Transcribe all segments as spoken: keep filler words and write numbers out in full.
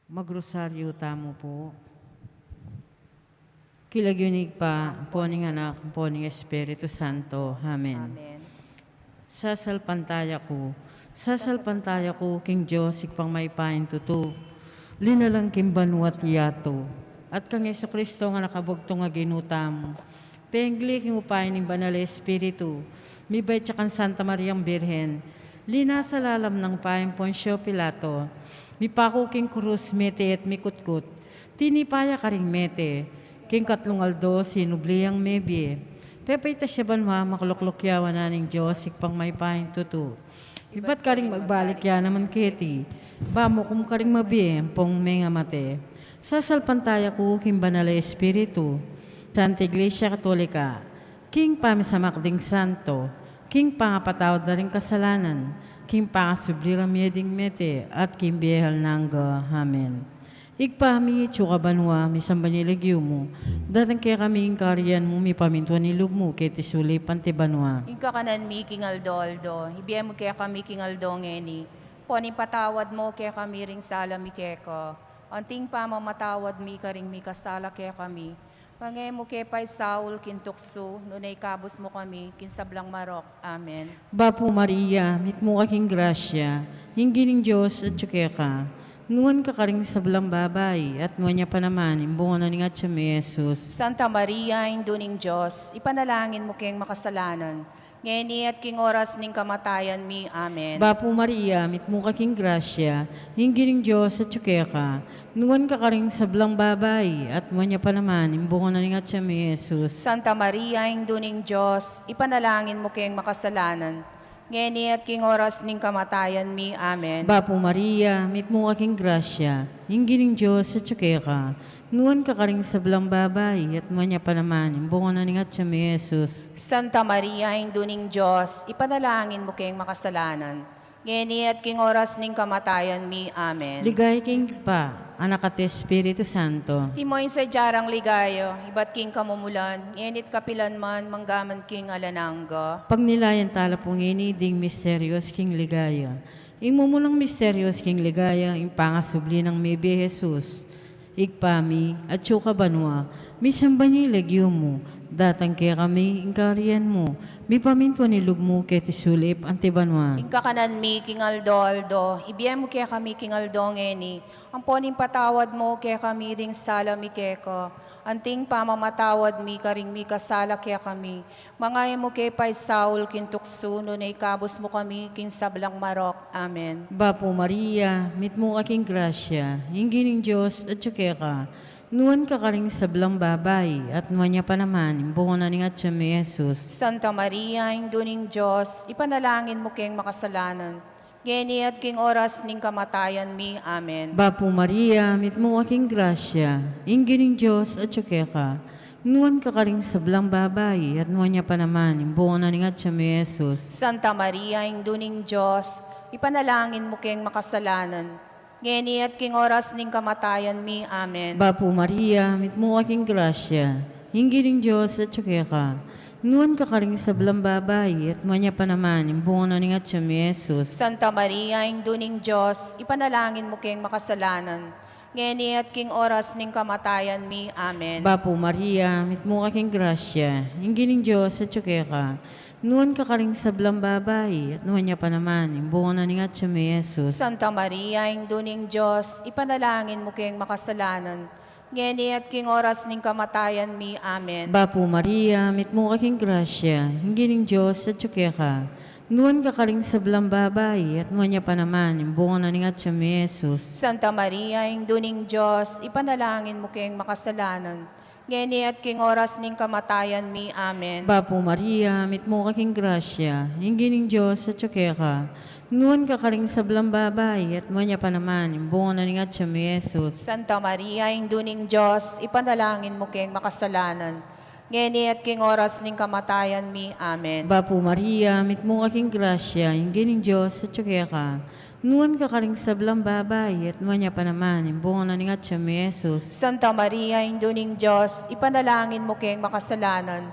Magrosaryo tamu pu. King lagyu ning Ibpa, ampo ning Anak, ampo ning Espiritu Santo. Amen. Amen. Sasalpantaya ku, sasalpantaya ku king Dios, Ibpang mayupayang tutu, linalang king banua't yatu, at kang Jesucristo a Anak a bugtung a Ginu tamu, pengli king upaya ning Banal a Espiritu, mibait ya kang Santa Mariang Birhen, linasa lalam ning upaya nang Poncio Pilato, mipaku king krus, mete at mikutkut, tinipa ya karing mete, king katlung aldo sinubli yang mebie. Pepaitas ya banua, makaluklut ya wanan ning Dios, Ibpang mayupayang tutu. Ibat karing magbalik ya naman keti, bamukum karing mabie ampong mengamate. Sasalpantaya ku king Banal a Espiritu, Santa Iglesia Katolika, king pamisamak ding santo, king pangapatawad da ring kasalanan, king pangasubli rang mie ding mete, at king bie alang angga. Amen. Ibpa mi, atsu ka banua, misamban ya ing lagyu mu, datang kekami ing kayarian mu, mipamintuan ing lub mu, keti sulip anti banua. Ing kakanan mi king aldo-aldo, ibie mu kekami king aldo ngeni. Ampon ipatawad mu kekami ring sala mi keka, anti ing pamamatawad mi karing mikasala kekami. Manga e mu ke paisaul king tuksu, nune ikabus mu kami king sablang marok. Amen. Bapu Maria, mitmu ka king grasya, ing Ginung Dios atyu keka. Nuan ka karing sablang babai, at nuan ya pa naman ing bunga na ning atyan mu, i Jesus. Santa Maria, Indu ning Dios, ipanalangin mu keng makasalanan, ngeni at king oras ning kamatayan mi. Amen. Bapu Maria, mitmu ka king grasya, ing Ginung Dios atyu keka. Nuan ka karing sablang babai, at nuan ya pa naman ing bunga na ning atyan mu, i Jesus. Santa Maria, Indu ning Dios, ipanalangin mu keng makasalanan, ngeni at king oras ning kamatayan mi. Amen. Bapu Maria, mitmu ka king grasya, ing Ginung Dios atyu keka. Nuan ka karing sablang babai, at nuan ya pa naman ing bunga na ning atyan mu, i Jesus. Santa Maria, Indu ning Dios, ipanalangin mu keng makasalanan, ngeni at king oras ning kamatayan mi. Amen. Ligaya king Ibpa, Anak at Espiritu Santo. Antimo ing sadya rang ligaya, ibat king kamumulan, ngeni at kapilan man, manggaman king alang angga. Pagnilayan tala pu ngeni ding misterios king ligaya. Ing mumunang misterios king ligaya, ing pangasubli nang mebie i Jesus. Ibpa mi, atsu ka banua, misamban ya ing lagyu mu, datang kekami ing kayarian mu, mipamintuan ing lub mu keti sulip anti banua. Ing kakanan mi king aldo-aldo, ibie mu kekami king aldo ngeni, ampon ipatawad mu kekami ding sala mi keka, anti ing pamamatawad mi karing mikasala kekami, manga e mu ke paisaul king tuksu, nune ikabus mu kami king sablang marok. Amen. Bapu Maria, mitmu ka king grasya, ing Ginung Dios atyu keka. Nuan ka karing sablang babai, at nuan ya pa naman ing bunga na ning atyan mu, i Jesus. Santa Maria, Indu ning Dios, ipanalangin mu keng makasalanan, ngeni at king oras ning kamatayan mi. Amen. Bapu Maria, mitmu ka king grasya, ing Ginung Dios atyu keka. Nuan ka karing sablang babai, at nuan ya pa naman ing bunga na ning atyan mu, i Jesus. Santa Maria, Indu ning Dios, ipanalangin mu keng makasalanan, ngeni at king oras ning kamatayan mi. Amen. Bapu Maria, mitmu ka king grasya, ing Ginung Dios atyu keka. Nuan ka karing sablang babai, at nuan ya pa naman ing bunga na ning atyan mu, i Jesus. Santa Maria, Indu ning Dios, ipanalangin mu keng makasalanan, ngeni at king oras ning kamatayan mi. Amen. Bapu Maria, mitmu ka king grasya, ing Ginung Dios atyu keka. Nuan ka karing sablang babai, at nuan ya pa naman ing bunga na ning atyan mu, i Jesus. Santa Maria, Indu ning Dios, ipanalangin mu keng makasalanan, ngeni at king oras ning kamatayan mi. Amen. Bapu Maria, mitmu ka king grasya, ing Ginung Dios atyu keka. Nuan ka karing sablang babai, at nuan ya pa naman ing bunga na ning atyan mu, i Jesus. Santa Maria, Indu ning Dios, ipanalangin mu keng makasalanan, ngeni at king oras ning kamatayan mi. Amen. Bapu Maria, mitmu ka king grasya, ing Ginung Dios atyu keka. Nuan ka karing sablang babai, at nuan ya pa naman ing bunga na ning atyan mu, i Jesus. Santa Maria, Indu ning Dios, ipanalangin mu keng makasalanan, ngeni at king oras ning kamatayan mi. Amen. Bapu Maria, mitmu ka king grasya, ing Ginung Dios atyu keka. Nuan ka karing sablang babai, at nuan ya pa naman ing bunga na ning atyan mu, i Jesus. Santa Maria, Indu ning Dios, ipanalangin mu keng makasalanan,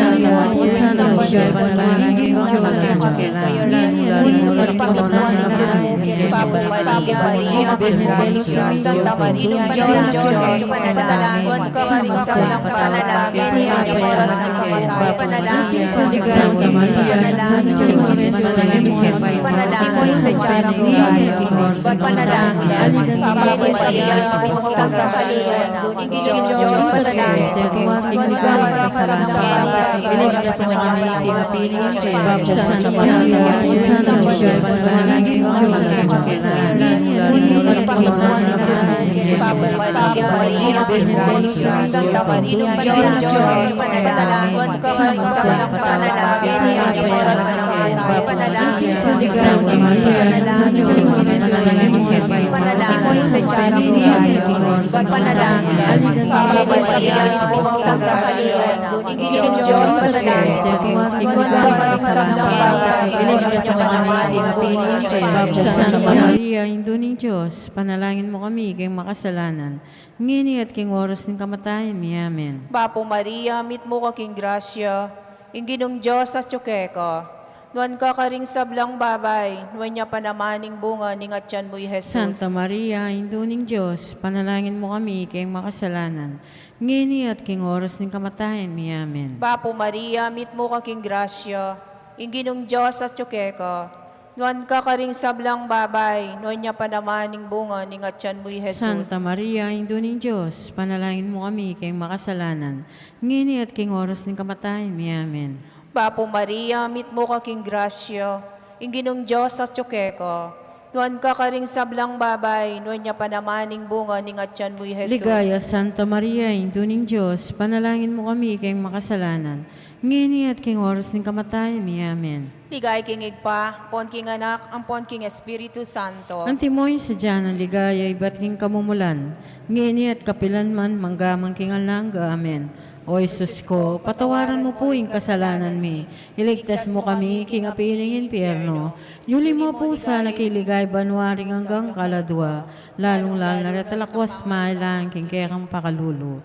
Maria, Indu ning Dios, panalangin mu kami king makasalanan, ngeni at king oras ning kamatayan mi. Amen. Bapu Maria, mitmu ka king grasya, ing Ginung Dios atyu keka. Nuan ka karing sablang babai, nuan ya pa naman ing bunga ning atyan mu, i Jesus. Santa Maria, Indu ning Dios, panalangin mu kami king makasalanan, ngeni at king oras ning kamatayan mi. Amen. Bapu Maria, mitmu ka king grasya, ing Ginung Dios atyu keka. Nuan ka karing sablang babai, nuan ya pa naman ing bunga ning atyan mu, i Jesus. Santa Maria, Indu ning Dios, panalangin mu kami king makasalanan, ngeni at king oras ning kamatayan mi. Amen. Bapu Maria, mitmu ka king grasya, ing Ginung Dios atyu keka. Nuan ka karing sablang babai, nuan ya pa naman ing bunga ning atyan mu, i Jesus. Ligaya, Santa Maria, Indu ning Dios, panalangin mu kami king makasalanan, Ngeni at king oras ning kamatayan mi. Amen. Ligaya king Ibpa, ampon king Anak, ampon king Espiritu Santo. Antimo ing sadya nang ligaya ibat king kamumulan, ngeni at kapilan man, manggaman king alang angga. Amen. O Jesus ko, patawaran mu pu ing kasalanan mi, iligtas mu kami king api ning impyerno, yuli mu pu sana king ligaya banua ring anggang kaladua, lalung-lalu na reta lakwas mangailangan king kekang pakalulu.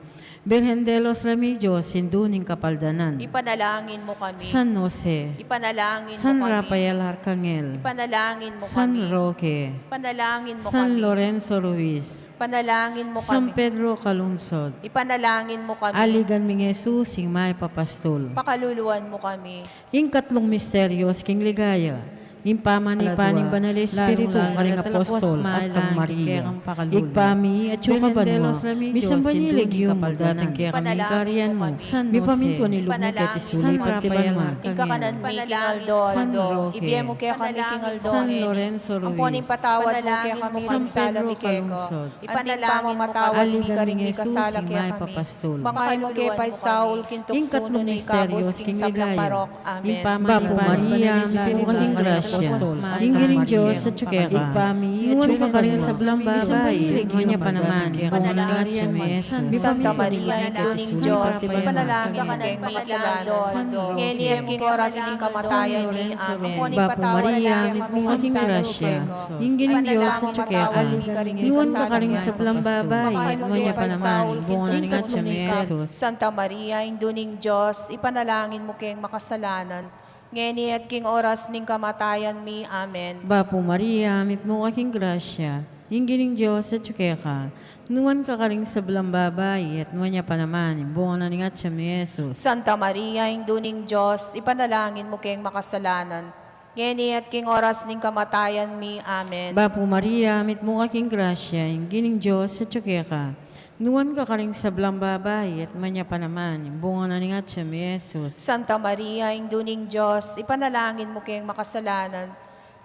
Birhen de los Remedios, Indu ning Kapaldanan. Ipanalangin mu kami. San Jose. Ipanalangin mu kami. San Rafael Arcangel. Ipanalangin mu kami. San Roque. Ipanalangin mu kami. San Lorenzo Ruiz. Ipanalangin mu kami. San Pedro Calungsod. Ipanalangin mu kami. Aligan ming Jesus, ing mayap a pastul. Pakaluluan mu kami. Ing katlung misterios king ligaya. Ing pamanipa ning Banal a Espiritu karing apostol at kang Maria. Ibpa mi, atsu ka banua, misamban ya ing lagyu mu, datang kekami ing kayarian mu, mipamintuan ing lub mu keti sulip anti banua. Ing kakanan mi king aldo-aldo ibie mu kekami king aldo ngeni. Ampon ipatawad mu kekami ing sala mi keka, anti ing pamamatawad mi karing mikasala kekami. Manga e mu ke paisaul king tuksu, nune ikabus king sablang marok. Amen. Bapu Maria, mitmu ka king grasya, ing Ginung Dios atyu keka. Nuan ka karing sablang babai, at nuan ya pa naman ing bunga ning atyan mu, i Jesus. Santa Maria, Indu ning Dios, ipanalangin mu keng makasalanan, ngeni at king oras ning kamatayan mi. Amen. Bapu Maria, mitmu ka king grasya, ing Ginung Dios atyu keka. Nuan ka karing sablang babai, at nuan ya pa naman ing bunga ning atyan mu, i Jesus. Santa Maria, Indu ning Dios, ipanalangin mu keng makasalanan, ngeni at king oras ning kamatayan mi. Amen. Bapu Maria, mitmu ka king grasya, ing Ginung Dios atyu keka. Nuan ka karing sablang babai, at nuan ya pa naman ing bunga na ning atyan mu, i Jesus. Santa Maria, Indu ning Dios, ipanalangin mu keng makasalanan, ngeni at king oras ning kamatayan mi. Amen. Bapu Maria, mitmu ka king grasya, ing Ginung Dios atyu keka. Nuan ka karing sablang babai, at nuan ya pa naman ing bunga na ning atyan mu, i Jesus. Santa Maria, Indu ning Dios, ipanalangin mu keng makasalanan,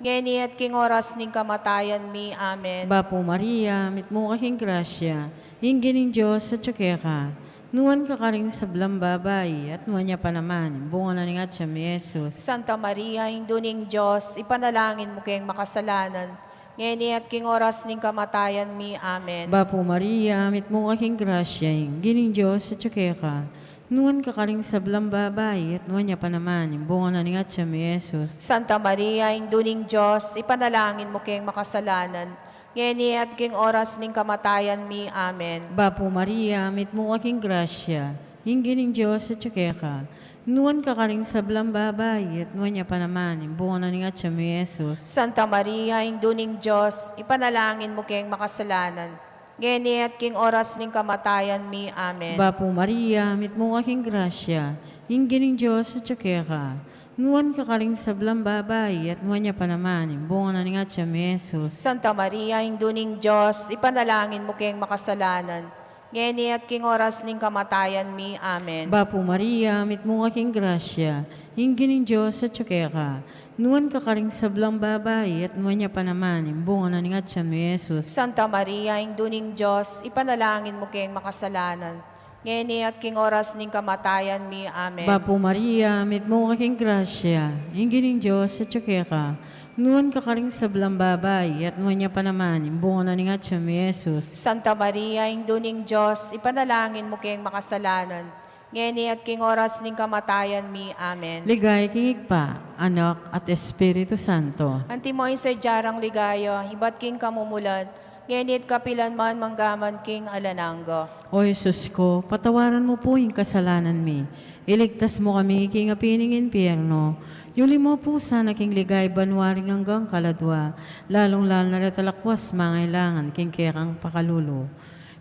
ngeni at king oras ning kamatayan mi. Amen. Bapu Maria, mitmu ka king grasya, ing Ginung Dios atyu keka. Nuan ka karing sablang babai, at nuan ya pa naman ing bunga na ning atyan mu, i Jesus. Santa Maria, Indu ning Dios, ipanalangin mu keng makasalanan, ngeni at king oras ning kamatayan mi. Amen. Bapu Maria, mitmu ka king grasya, ing Ginung Dios atyu keka. Nuan ka karing sablang babai, at nuan ya pa naman ing bunga na ning atyan mu, i Jesus. Santa Maria, Indu ning Dios, ipanalangin mu keng makasalanan, ngeni at king oras ning kamatayan mi. Amen. Bapu Maria, mitmu ka king grasya, ing Ginung Dios atyu keka. Nuan ka karing sablang babai, at nuan ya pa naman ing bunga na ning atyan mu, i Jesus. Santa Maria, Indu ning Dios, ipanalangin mu keng makasalanan, ngeni at king oras ning kamatayan mi. Amen. Bapu Maria, mitmu ka king grasya, ing Ginung Dios atyu keka. Nuan ka karing sablang babai, at nuan ya pa naman ing bunga na ning atyan mu, i Jesus. Santa Maria, Indu ning Dios, ipanalangin mu keng makasalanan, ngeni at king oras ning kamatayan mi. Amen. Bapu Maria, mitmu ka king grasya, ing Ginung Dios atyu keka. Nuan ka karing sablang babai, at nuan ya pa naman ing bunga na ning atyan mu, i Jesus. Santa Maria, Indu ning Dios, ipanalangin mu keng makasalanan, ngeni at king oras ning kamatayan mi. Amen. Bapu Maria, mitmu ka king grasya, ing Ginung Dios atyu keka. Nuan ka karing sablang babai, at nuan ya pa naman ing bunga na ning atyan mu, i Jesus. Santa Maria, Indu ning Dios, ipanalangin mu keng makasalanan, ngeni at king oras ning kamatayan mi. Amen. Ligaya king Ibpa, Anak, at Espiritu Santo. Antimo ing sadya rang ligaya ibat king kamumulan, ngeni at kapilan man, manggaman king alang angga. O Jesus ko, patawaran mu pu ing kasalanan mi, iligtas mu kami king api ning impyerno, yuli mu pu sana king ligaya banua ring anggang kaladua, lalung-lalu na reta lakwas mangailangan king kekang pakalulu.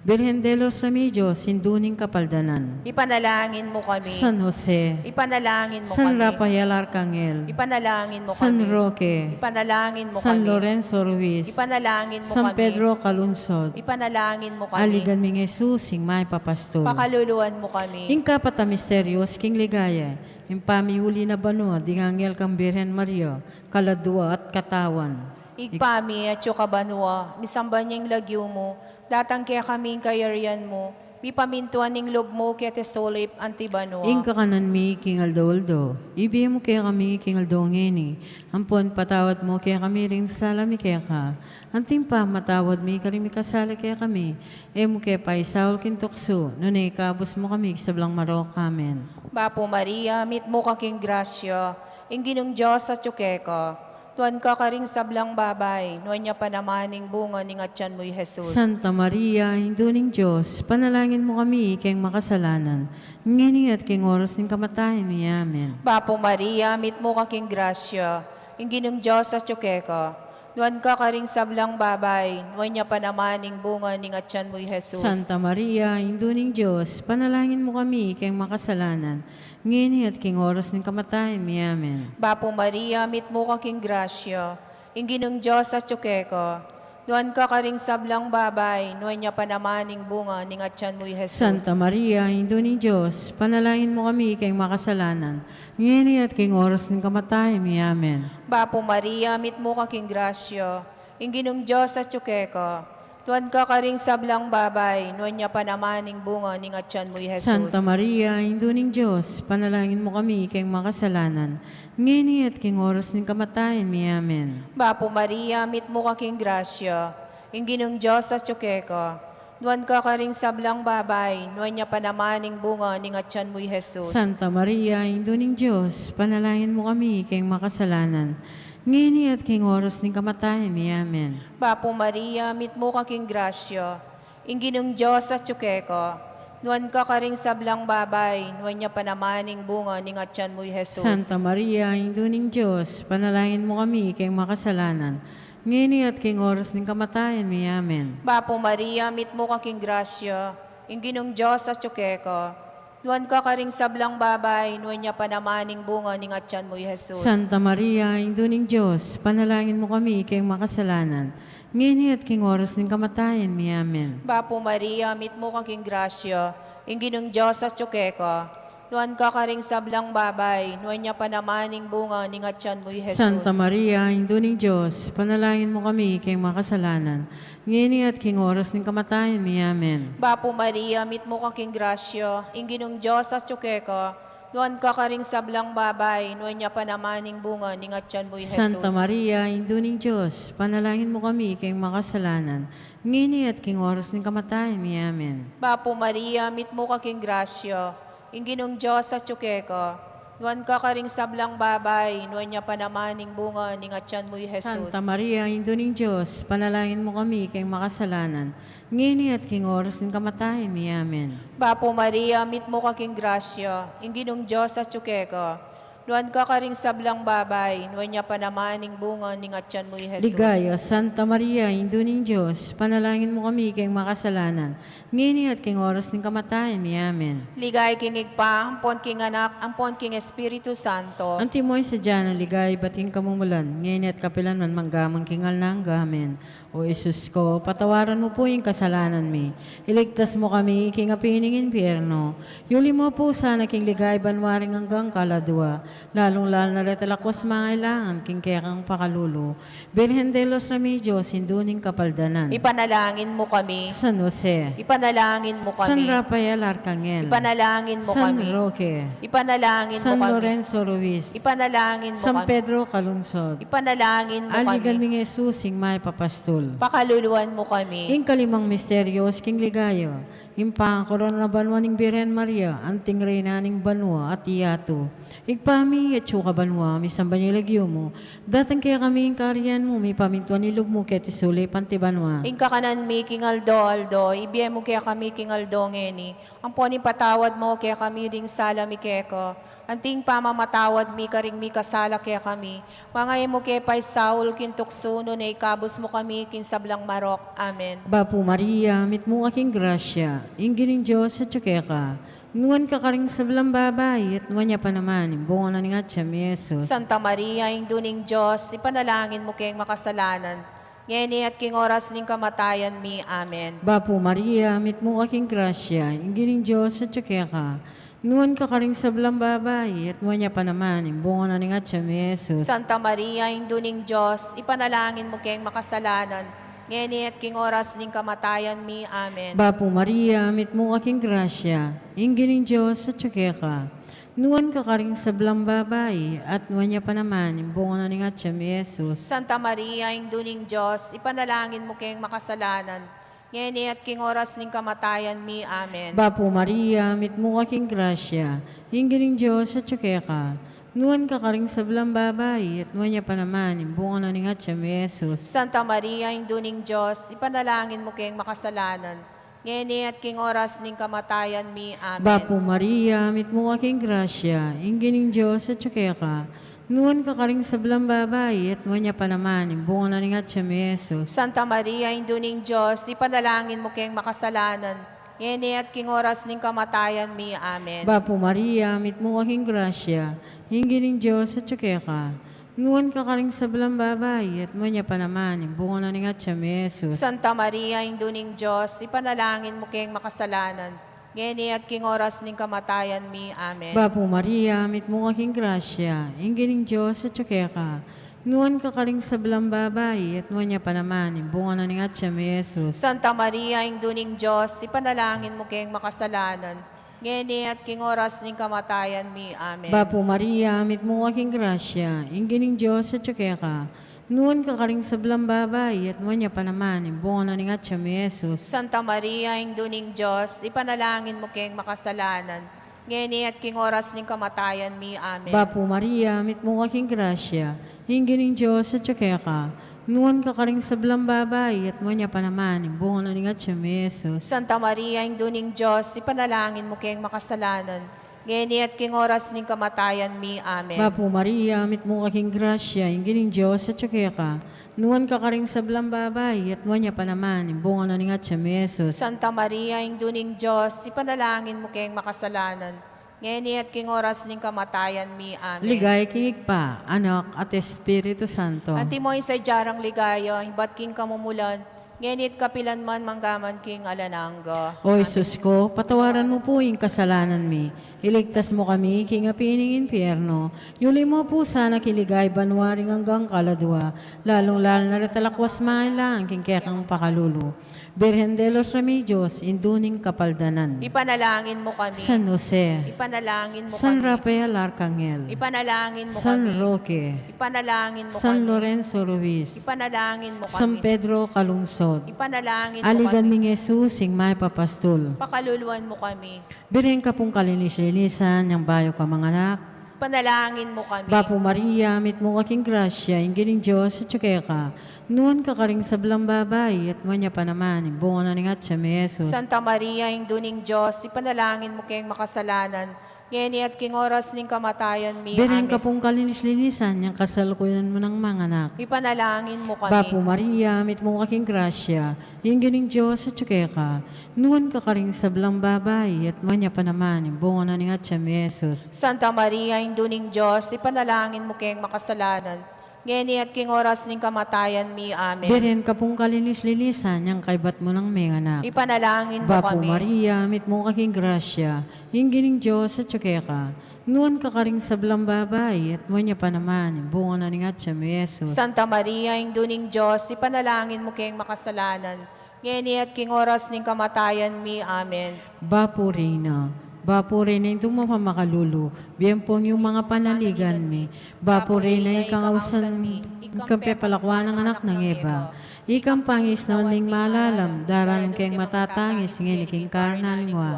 Birhen de los Remedios, Indu ning Kapaldanan. Ipanalangin mu kami. San Jose. Ipanalangin mu kami. San Rafael Arcangel. Ipanalangin mu kami. San Roque. Ipanalangin mu kami. San Lorenzo Ruiz. Ipanalangin mu kami. San Pedro Calungsod. Ipanalangin mu kami. Aligan ming Jesus, ing mayap a pastul. Pakaluluan mu kami. Ing kapat a misterios king ligaya, ing pamiuli na banua ding anghel kang Birhen Maria, kaladua at katawan. Ibpa mi, atsu ka banua, misamban ya ing lagyu mu, datang kekami ing kayarian mu, Mipamintuan ing lub mu keti sulip anti banua. Ing kakanan mi king aldo-aldo, ibie mu kekami king aldo ngeni, ampon ipatawad mu kekami ring sala mi keka, anti ing pamamatawad mi karing mikasala kekami. E mu ke paisaul king tuksu, nune ikabus mu kami king sablang marok. Amen. Bapu Maria, mitmu ka king grasya, ing Ginung Dios atyu keka. Nuan ka karing sablang babai, nuan ya pa naman ing bunga ning atyan mu, i Jesus. Santa Maria, Indu ning Dios, ipanalangin mu kami king makasalanan, ngeni at king oras ning kamatayan mi. Amen. Bapu Maria, mitmu ka king grasya, ing Ginung Dios atyu keka. Nuan ka karing sablang babai, nuan ya pa naman ing bunga ning atyan mu, i Jesus. Santa Maria, Indu ning Dios, ipanalangin mu kami king makasalanan, ngeni at king oras ning kamatayan mi. Amen. Bapu Maria, mitmu ka king grasya, ing Ginung Dios atyu keka. Nuan ka karing sablang babai, nuan ya pa naman ing bunga ning atyan mu, i Jesus. Santa Maria, Indu ning Dios, ipanalangin mu kami king makasalanan, ngeni at king oras ning kamatayan mi. Amen. Bapu Maria, mitmu ka king grasya, ing Ginung Dios atyu keka. Nuan ka karing sablang babai, nuan ya pa naman ing bunga ning atyan mu, i Jesus. Santa Maria, Indu ning Dios, ipanalangin mu kami king makasalanan, ngeni at king oras ning kamatayan mi. Amen. Bapu Maria, mitmu ka king grasya, ing Ginung Dios atyu keka. Nuan ka karing sablang babai, nuan ya pa naman ing bunga ning atyan mu, i Jesus. Santa Maria, Indu ning Dios, ipanalangin mu kami king makasalanan, ngeni at king oras ning kamatayan mi. Amen. Bapu Maria, mitmu ka king grasya, ing Ginung Dios atyu keka. Nuan ka karing sablang babai, nuan ya pa naman ing bunga ning atyan mu, i Jesus. Santa Maria, Indu ning Dios, ipanalangin mu kami king makasalanan, ngeni at king oras ning kamatayan mi. Amen. Bapu Maria, mitmu ka king grasya, ing Ginung Dios atyu keka. Nuan ka karing sablang babai, nuan ya pa naman ing bunga ning atyan mu, i Jesus. Santa Maria, Indu ning Dios, ipanalangin mu kami king makasalanan, ngeni at king oras ning kamatayan mi. Amen. Bapu Maria, mitmu ka king grasya, ing Ginung Dios atyu keka. Nuan ka karing sablang babai, nuan ya pa naman ing bunga ning atyan mu, i Jesus. Santa Maria, Indu ning Dios, ipanalangin mu kami king makasalanan, ngeni at king oras ning kamatayan mi. Amen. Bapu Maria, mitmu ka king grasya, ing Ginung Dios atyu keka. Nuan ka karing sablang babai, nuan ya pa naman ing bunga ning atyan mu, i Jesus. Santa Maria, Indu ning Dios, ipanalangin mu kami king makasalanan, ngeni at king oras ning kamatayan mi. Amen. Bapu Maria, mitmu ka king grasya, ing Ginung Dios atyu keka. Nuan ka karing sablang babai, nuan ya pa naman ing bunga ning atyan mu, i Jesus. Santa Maria, Indu ning Dios, ipanalangin mu kami king makasalanan, ngeni at king oras ning kamatayan mi. Amen. Bapu Maria, mitmu ka king grasya, ing Ginung Dios atyu keka. Nuan ka karing sablang babai, nuan ya pa naman ing bunga ning atyan mu, i Jesus. Ligaya, Santa Maria, Indu ning Dios, ipanalangin mu kami king makasalanan, ngeni at king oras ning kamatayan mi. Amen. Ligaya king Ibpa, ampon king Anak, ampon king Espiritu Santo. Antimo ing sadya nang ligaya ibat king kamumulan, ngeni at kapilan man, mangga man king alang angga. Amen. O Jesus ko, patawaran mu pu ing kasalanan mi, iligtas mu kami king api ning impyerno, yuli mu pu sana king ligaya banua ring anggang kaladua, lalung-lalu na reta lakwas mangailangan king kekang pakalulu. Birhen de los Remedios, Indu ning Kapaldanan. Ipanalangin mu kami. San Jose. Ipanalangin mu kami. San Rafael Arcangel. Ipanalangin mu kami. San Roque. Ipanalangin mu kami. San Lorenzo Ruiz. Ipanalangin mu kami. San Pedro Calungsod. Ipanalangin mu kami. Aligan mi nang Jesus, ing mayap a pastul. Pakaluluan mu kami. Ing kalimang misteryo king ligaya, ing pangakakorona banua ning Birhen Maria, anting Reyna ning banua at yatu. Ibpa mi, atsu ka banua, misamban ya ing lagyu mu, datang kekami ing kayarian mu, mipamintuan ing lub mu keti sulip anti banua. Ing kakanan mi king aldo-aldo, ibie mu kekami king aldo ngeni, ampon ipatawad mu kekami ding sala mi keka, anti ing pamamatawad mi karing mikasala kekami, manga e mu ke paisaul king tuksu, nune ikabus mu kami king sablang marok. Amen. Bapu Maria, mitmu ka king grasya, ing Ginung Dios atsu keka. Nuan ka karing sablang babai, at nuan ya pa naman ing bunga na ning atyan mu, i Jesus. Santa Maria, Indu ning Dios, ipanalangin mu keng makasalanan, ngeni at king oras ning kamatayan mi. Amen. Bapu Maria, mitmu ka king grasya, ing Ginung Dios atsu keka. Nuan ka karing sablang babai, at nuan ya pa naman ing bunga na ning atyan mu, i Jesus. Santa Maria, Indu ning Dios, ipanalangin mu keng makasalanan, ngeni at king oras ning kamatayan mi. Amen. Bapu Maria, mitmu ka king grasya, ing Ginung Dios atyu keka. Nuan ka karing sablang babai, at nuan ya pa naman ing bunga na ning atyan mu, i Jesus. Santa Maria, Indu ning Dios, ipanalangin mu keng makasalanan, ngeni at king oras ning kamatayan mi. Amen. Bapu Maria, mitmu ka king grasya, ing Ginung Dios atyu keka. Nuan ka karing sablang babai, at nuan ya pa naman ing bunga na ning atyan mu, i Jesus. Santa Maria, Indu ning Dios, ipanalangin mu keng makasalanan, ngeni at king oras ning kamatayan mi. Amen. Bapu Maria, mitmu ka king grasya, ing Ginung Dios atyu keka. Nuan ka karing sablang babai, at nuan ya pa naman ing bunga na ning atyan mu, i Jesus. Santa Maria, Indu ning Dios, ipanalangin mu keng makasalanan, ngeni at king oras ning kamatayan mi. Amen. Bapu Maria, mitmu ka king grasya, ing Ginung Dios atyu keka. Nuan ka karing sablang babai, at nuan ya pa naman ing bunga na ning atyan mu, i Jesus. Santa Maria, Indu ning Dios, ipanalangin mu keng makasalanan, ngeni at king oras ning kamatayan mi. Amen. Bapu Maria, mitmu ka king grasya, ing Ginung Dios atyu keka. Nuan ka karing sablang babai, at nuan ya pa naman ing bunga na ning atyan mu, i Jesus. Santa Maria, Indu ning Dios, ipanalangin mu keng makasalanan, ngeni at king oras ning kamatayan mi. Amen. Bapu Maria, mitmu ka king grasya, ing Ginung Dios atyu keka. Nuan ka karing sablang babai, at nuan ya pa naman ing bunga na ning atyan mu, i Jesus. Santa Maria, Indu ning Dios, ipanalangin mu keng makasalanan, ngeni at king oras ning kamatayan mi. Amen. Bapu Maria, mitmu ka king grasya, ing Ginung Dios atyu keka. Nuan ka karing sablang babai, at nuan ya pa naman ing bunga na ning atyan mu, i Jesus. Santa Maria, Indu ning Dios, ipanalangin mu keng makasalanan, ngeni at king oras ning kamatayan mi. Amen. Bapu Maria, mitmu ka king grasya, ing Ginung Dios atyu keka. Nuan ka karing sablang babai, at nuan ya pa naman ing bunga na ning atyan mu, i Jesus. Santa Maria, Indu ning Dios, ipanalangin mu keng makasalanan, ngeni at king oras ning kamatayan mi. Amen. Ligaya king Ibpa, Anak, at Espiritu Santo. Antimo ing sadya rang ligaya, ibat king kamumulan, ngeni at kapilan man, mangga man king alang angga. O Jesus ko, patawaran mu pu ing kasalanan mi, iligtas mu kami king api ning impyerno, yuli mu pu sana king ligaya banua ring anggang kaladua, lalung-lalu na retang lakwas mangailangan king kekang pakalulu. Birhen de los Remedios, Indu ning Kapaldanan. Ipanalangin mu kami. San Jose. Ipanalangin mu kami. San Rafael Arcangel. Ipanalangin mu kami. San Roque. Ipanalangin mu kami. San Lorenzo Ruiz. Ipanalangin mu kami. San Pedro Calungsod. Ipanalangin mu kami. Aligan ming Jesus, ing mayap a pastul. Pakaluluan mu kami. Birhen ka pung kalinis-linisan inyang bayu ka manganak. Ipanalangin mu kami. Bapu Maria, mitmu ka king grasya, ing Ginung Dios atyu keka. Nuan ka karing sablang babai, at nuan ya pa naman ing bunga na ning atyan mu, i Jesus. Santa Maria, Indu ning Dios, ipanalangin mu keng makasalanan, ngeni at king oras ning kamatayan mi. Amen. Birhen ka pung kalinis-linisan inyang kasalukuyan mu nang manganak. Ipanalangin mu kami. Bapu Maria, mitmu ka king grasya, ing Ginung Dios atyu keka. Nuan ka karing sablang babai, at nuan ya pa naman ing bunga na ning atyan mu, i Jesus. Santa Maria, Indu ning Dios, ipanalangin mu keng makasalanan, ngeni at king oras ning kamatayan mi. Amen. Birhen ka pung kalinis-linisan inyang kaybat mu nang menganak. Ipanalangin mu kami. Bapu Maria, mitmu ka king grasya, ing Ginung Dios atyu keka. Nuan ka karing sablang babai, at nuan ya pa naman ing bunga na ning atyan mu, i Jesus. Santa Maria, Indu ning Dios, ipanalangin mu keng makasalanan, ngeni at king oras ning kamatayan mi. Amen. Bapu Reyna, Bapu Reyna, Indu mapamakalulu, bie ampon ing manga panaligan mi. Bapu Reyna, ikang ausan mi, ikang pepalakuan nang anak nang Eva, ikang pangisnawan ning malalam, daralan keng matatangis, ngeni king karnal ngwa.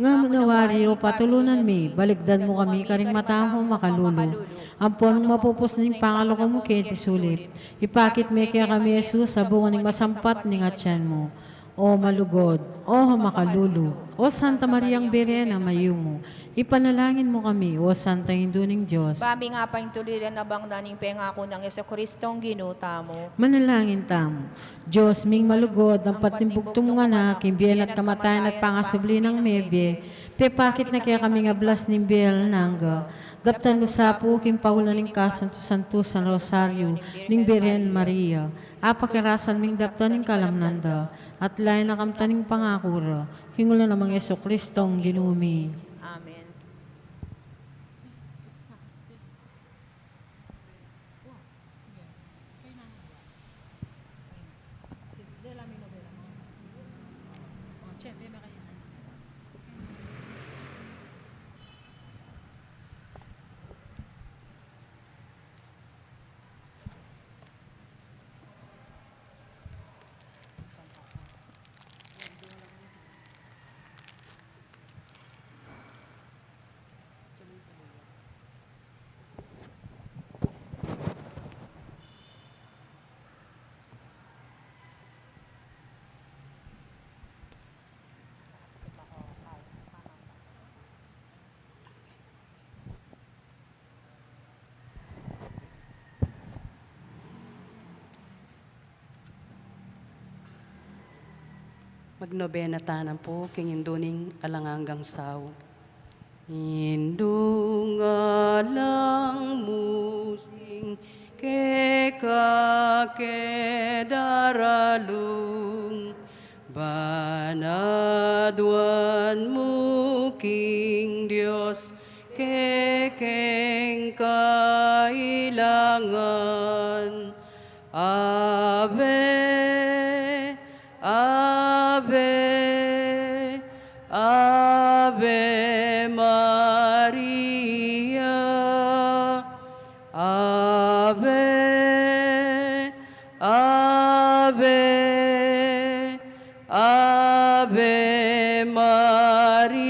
Nga mu na wari, o patulunan mi, balikdan mu kami karing mata mung makalulu, ampon mapupus ning pangalako mu keti sulip. Ipakit me kekami i Jesus a bunga ning masampat ning atyan mu. O malugud, o makalulu, o Santa Mariang Birhen a mayumu, ipanalangin mu kami, o Santa Indu ning Dios. Ba mi nga paintuliran abang na ning pengaku nang Jesucristong Ginu tamu. Manalangin tamu. Dios ming malugud, ampat ning bugtung mung anak, king bie na at kamatayan at pangasubli nang mebie, pepakit na kekami ing ablas ning bie alang angga. Daptan mu sa pu king paula ning kasantu-santusan rosaryu ning Birhen Maria, apakirasan ming daptan ing kalamnan da, at layan na kamtan ing pangaku ra, king ula na nang Jesucristong Ginu mi. Amen. Magnobena tana pu king Indu ning Alang Anggang Saug. Indu, ngalang mu sing keka ke daralung, ban aduan mu king Dios kekeng kailangan. Ave, Ave, Ave Maria. Ave, Ave, Ave Maria.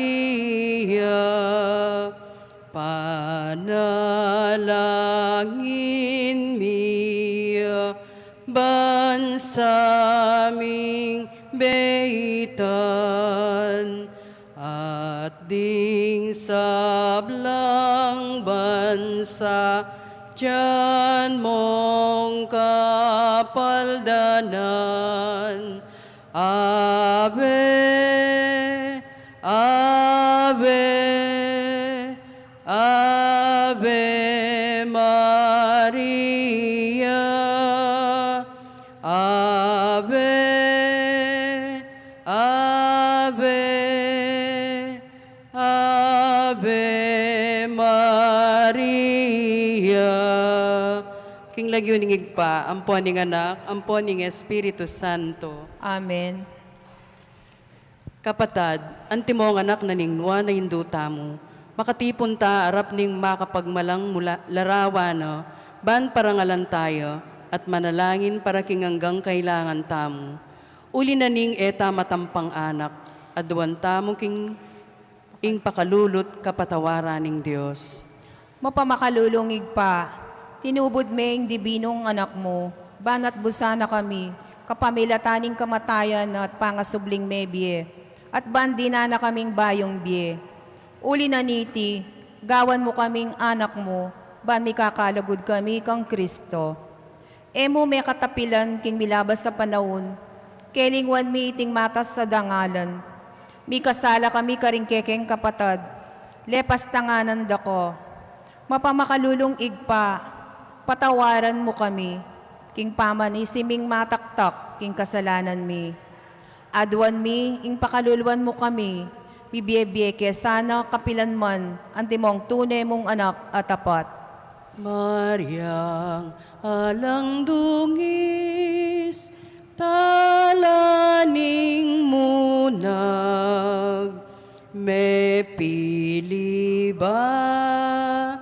Panalangin mi ya bansa ming beitan, at ding sablang bansa dian mong kapaldanan. Ave, Ave, Ave Maria. Ave, Ave, Ave Maria. King lagyu ning Ibpa, ampo ning Anak, ampo ning Espiritu Santo. Amen. Kapatad, antimong anak na ning Nuan a Indu tamu, makatipun ta arap ning makapagmalang mula larawan na, ban parangalan taya, at manalangin para king anggang kailangan tamu. Uli na ning e ta matampang anak, aduan tamu king ing pakalulut kapatawaran ning Dios. Mapamakalulung Ibpa, tinubud me ing dibinung Anak mu, ban atbusan na kami, kapamilatan ning kamatayan na at pangasubling mebie, at ban dinan na kaming bayung bie. Uli na niti, gawan mu kaming anak mu, ban mikakalugud kami kang Kristo. E mu me katapilan king milabas a panaun, kelingwan mi iting matas a dangalan. Mikasala kami karing kekeng kapatad, lepas tanganan da ka. Mapamakalulung Ibpa, patawaran mu kami, king pamanisi ming mataktak king kasalanan mi. Aduan mi ing pakaluluan mu kami, mibie-bie ke sana kapilan man, antimong tune mung anak a tapat. Mariang alang dungis, tala ning munag, mepili bayu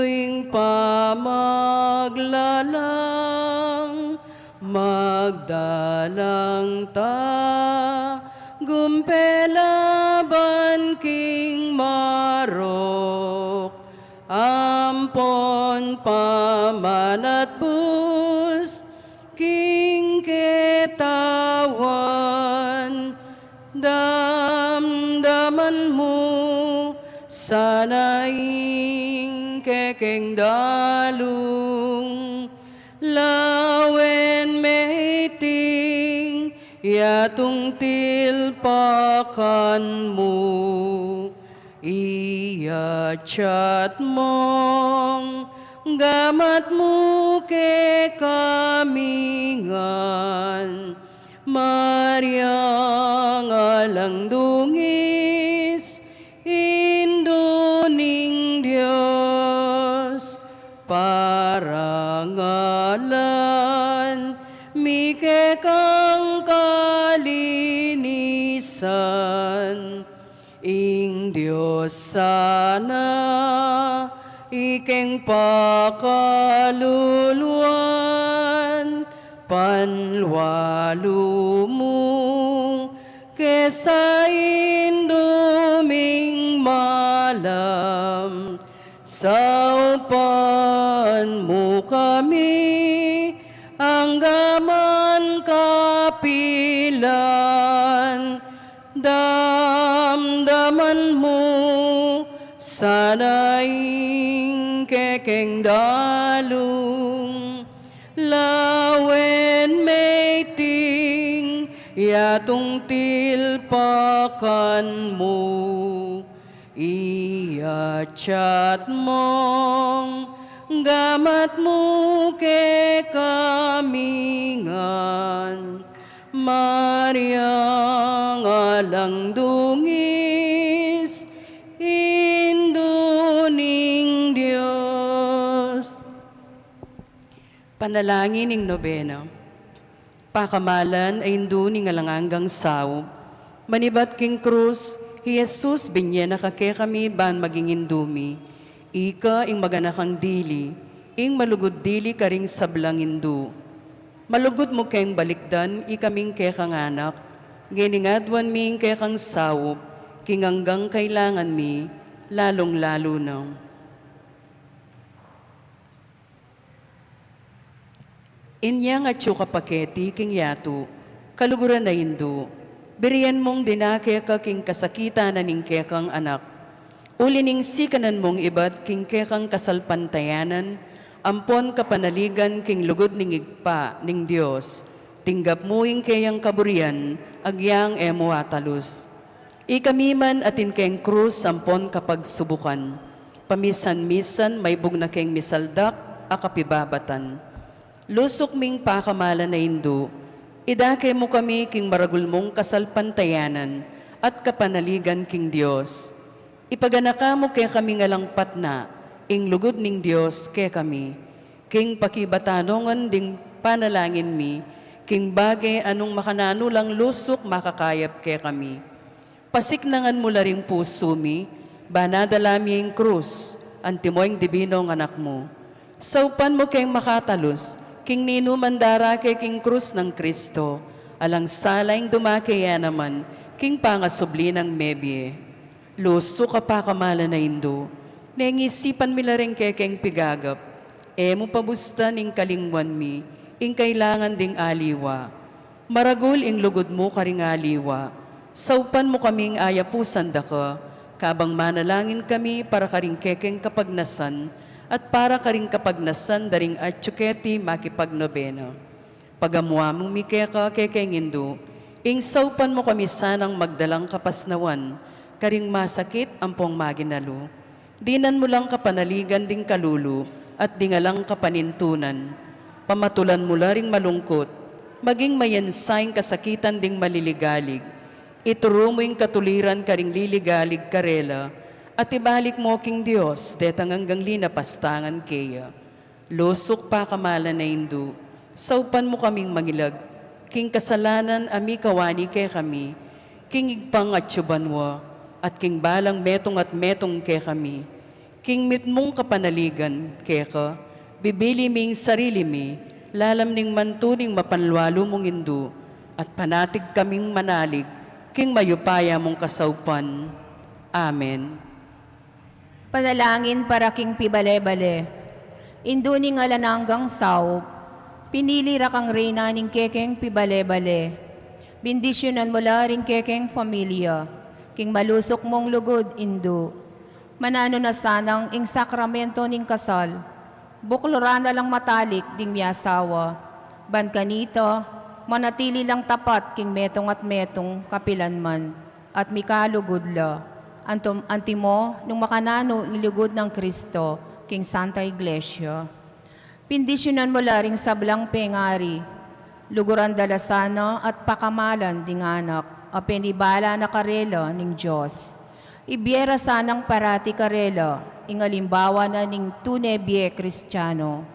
ing pamaglalang, magdalang tagumpe laban king marok, ampon pamanatbus king ketawan. Damdaman mu sana ing kekeng dalung, lawen me iting yatung tilpakan mu. Iyacat mung gamat mu kekami ngan, Mariang alang dungis, Indu ning Dios, parangalan mi kekang kalinisan. Sana ikeng pakaluluan, panlualu mu ke sa Indu ming malam, saupan mu kami anggaman kapilan, damdaman mu sana ing kekeng dalung, lawen me iting yatung tilpakan mu, iyacat mung gamat mu kekami ngan, Mariang alang dungis, Indu ning Dios. Panalangin ning nobena. Pakamalan a Indu ning alang anggang saup, manibat king krus, i Jesus binye na ka kekami ban maging Indu mi. Ika ing maganakang dili, ing malugud dili karing sablang indu. Malugud mu keng balikdan ikaming kekang anak, ngeni ngan aduan mi ing kekang saup, king anggang kailangan mi, lalung-lalu na inyang atyu ka pa keti king yatu, kaluguran a Indu, birian mung dinake ka king kasakitan na ning kekang anak. Uli ning sikanan mung ibat king kekang kasalpantayanan, ampon kapanaligan king lugud ning Ibpa ning Dios, tinggap mu ing keyang kaburian, agyang e mu atalus. Ikami man atin keng krus ampon kapagsubukan, pamisan-misan maibug na keng misaldak a kapibabatan. Lusuk ming pakamalan a Indu, idake mu kami king maragul mung kasalpantayanan at kapanaligan king Dios. Ipaganaka mu kekami ngan alang patna ing lugud ning Dios kekami, king pakibatan no ngan ding panalangin mi, king bage a nung makananu lang lusuk makakayap kekami. Pasiknangan mu la ring pusu mi, ban adala mi ing krus, antimo ing dibinung anak mu. Saupan mu keng makatalus, king ninuman darake king krus nang Kristo, alang sala ing dumake ya naman, king pangasubli nang mebie. Lusuk a pakamalan a Indu, neng isipan mi la ring kekeng pigagap, e mu pabustan ing kalingwan mi, ing kailangan ding aliwa. Maragul ing lugud mu karing aliwa, saupan mu kaming ayapusan da ka, kabang manalangin kami para karing kekeng kapagnasan, at para karing kapagnasan da ring atyu keti makipagnobena. Pagamu-amu mi keka kekeng Indu, ing saupan mu kami sanang magdalang kapasnawan, karing masakit ampong maginalu. Dinan mu lang kapanaligan ding kalulu, at ding alang kapanintunan. Pamatulan mu la ring malungkut, maging mayansa ing kasakitan ding maliligalig. Ituru mu ing katuliran karing liligalig karela, at ibalik mu king Dios, detang anggang linapastangan keya. Lusuk pakamalan a Indu, saupan mu kaming mangilag, king kasalanan a mikawani kekami, king Ibpang atyu banua, at king balang metung at metung kekami, king mitmung kapanaligan keka, bibili ming sarili mi, lalam ning mantuning mapanlualu mung Indu, at panatig kaming manalig, king mayupaya mung kasaupan. Amen. Panalangin para king pibale-bale. Indu ning alang anggang saup, pinili ra kang reyna ning kekeng pibale-bale. Bindisyunan mu la ring kekeng familia, king malusuk mung lugud, Indu. Mananu na sanang ing sakramento ning kasal, bukluran na lang matalik ding miasawa, ban kanita, manatili lang tapat king metung at metung kapilan man, at mikalugud la, antum-, antimo nung makananu ing lugud nang Kristo king Santa Iglesia. Bindisyunan mu la ring sablang pengari, luguran da la sana at pakamalan ding anak a penibala na karela ning Dios. Ibie ra sanang parati karela ing alimbawa na ning tune bie Kristiano.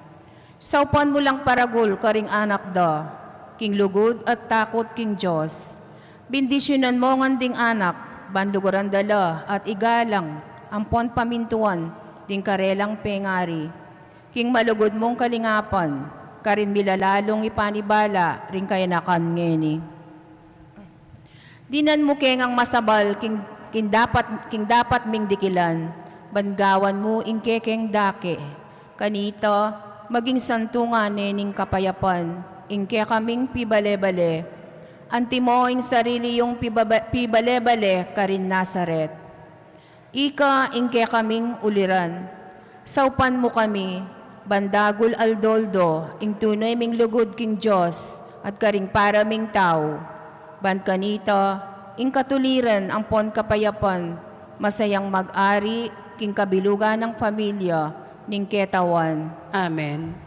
Saupan mu lang paragul karing anak da, king lugud at takut king Dios. Bindisyunan mu ngan ding anak, Ban luguran da la at igalang ampon pamintuan ding karelang pengari. King malugud mung kalingapan, karin mi la lalung ipanibala ring kayanakan ngeni. Dinan mu ke ngang masabal king, king dapat, king dapat ming dikilan, ban gawan mu ing kekeng dake. Kanita, maging santungan ne ning kapayapan ing kekaming pibale-bale. Antimo ing sarili yung pibaba-, pibale-bale karin Nazaret. Ika ing kekaming uliran. Saupan mu kami, ban dagul aldo-aldo ing tune ming lugud king Dios at karing para ming tau. Ban kanita, ing katuliran ampon kapayapan, masayang mag-ari king kabilugan nang familia ning ketawan. Amen.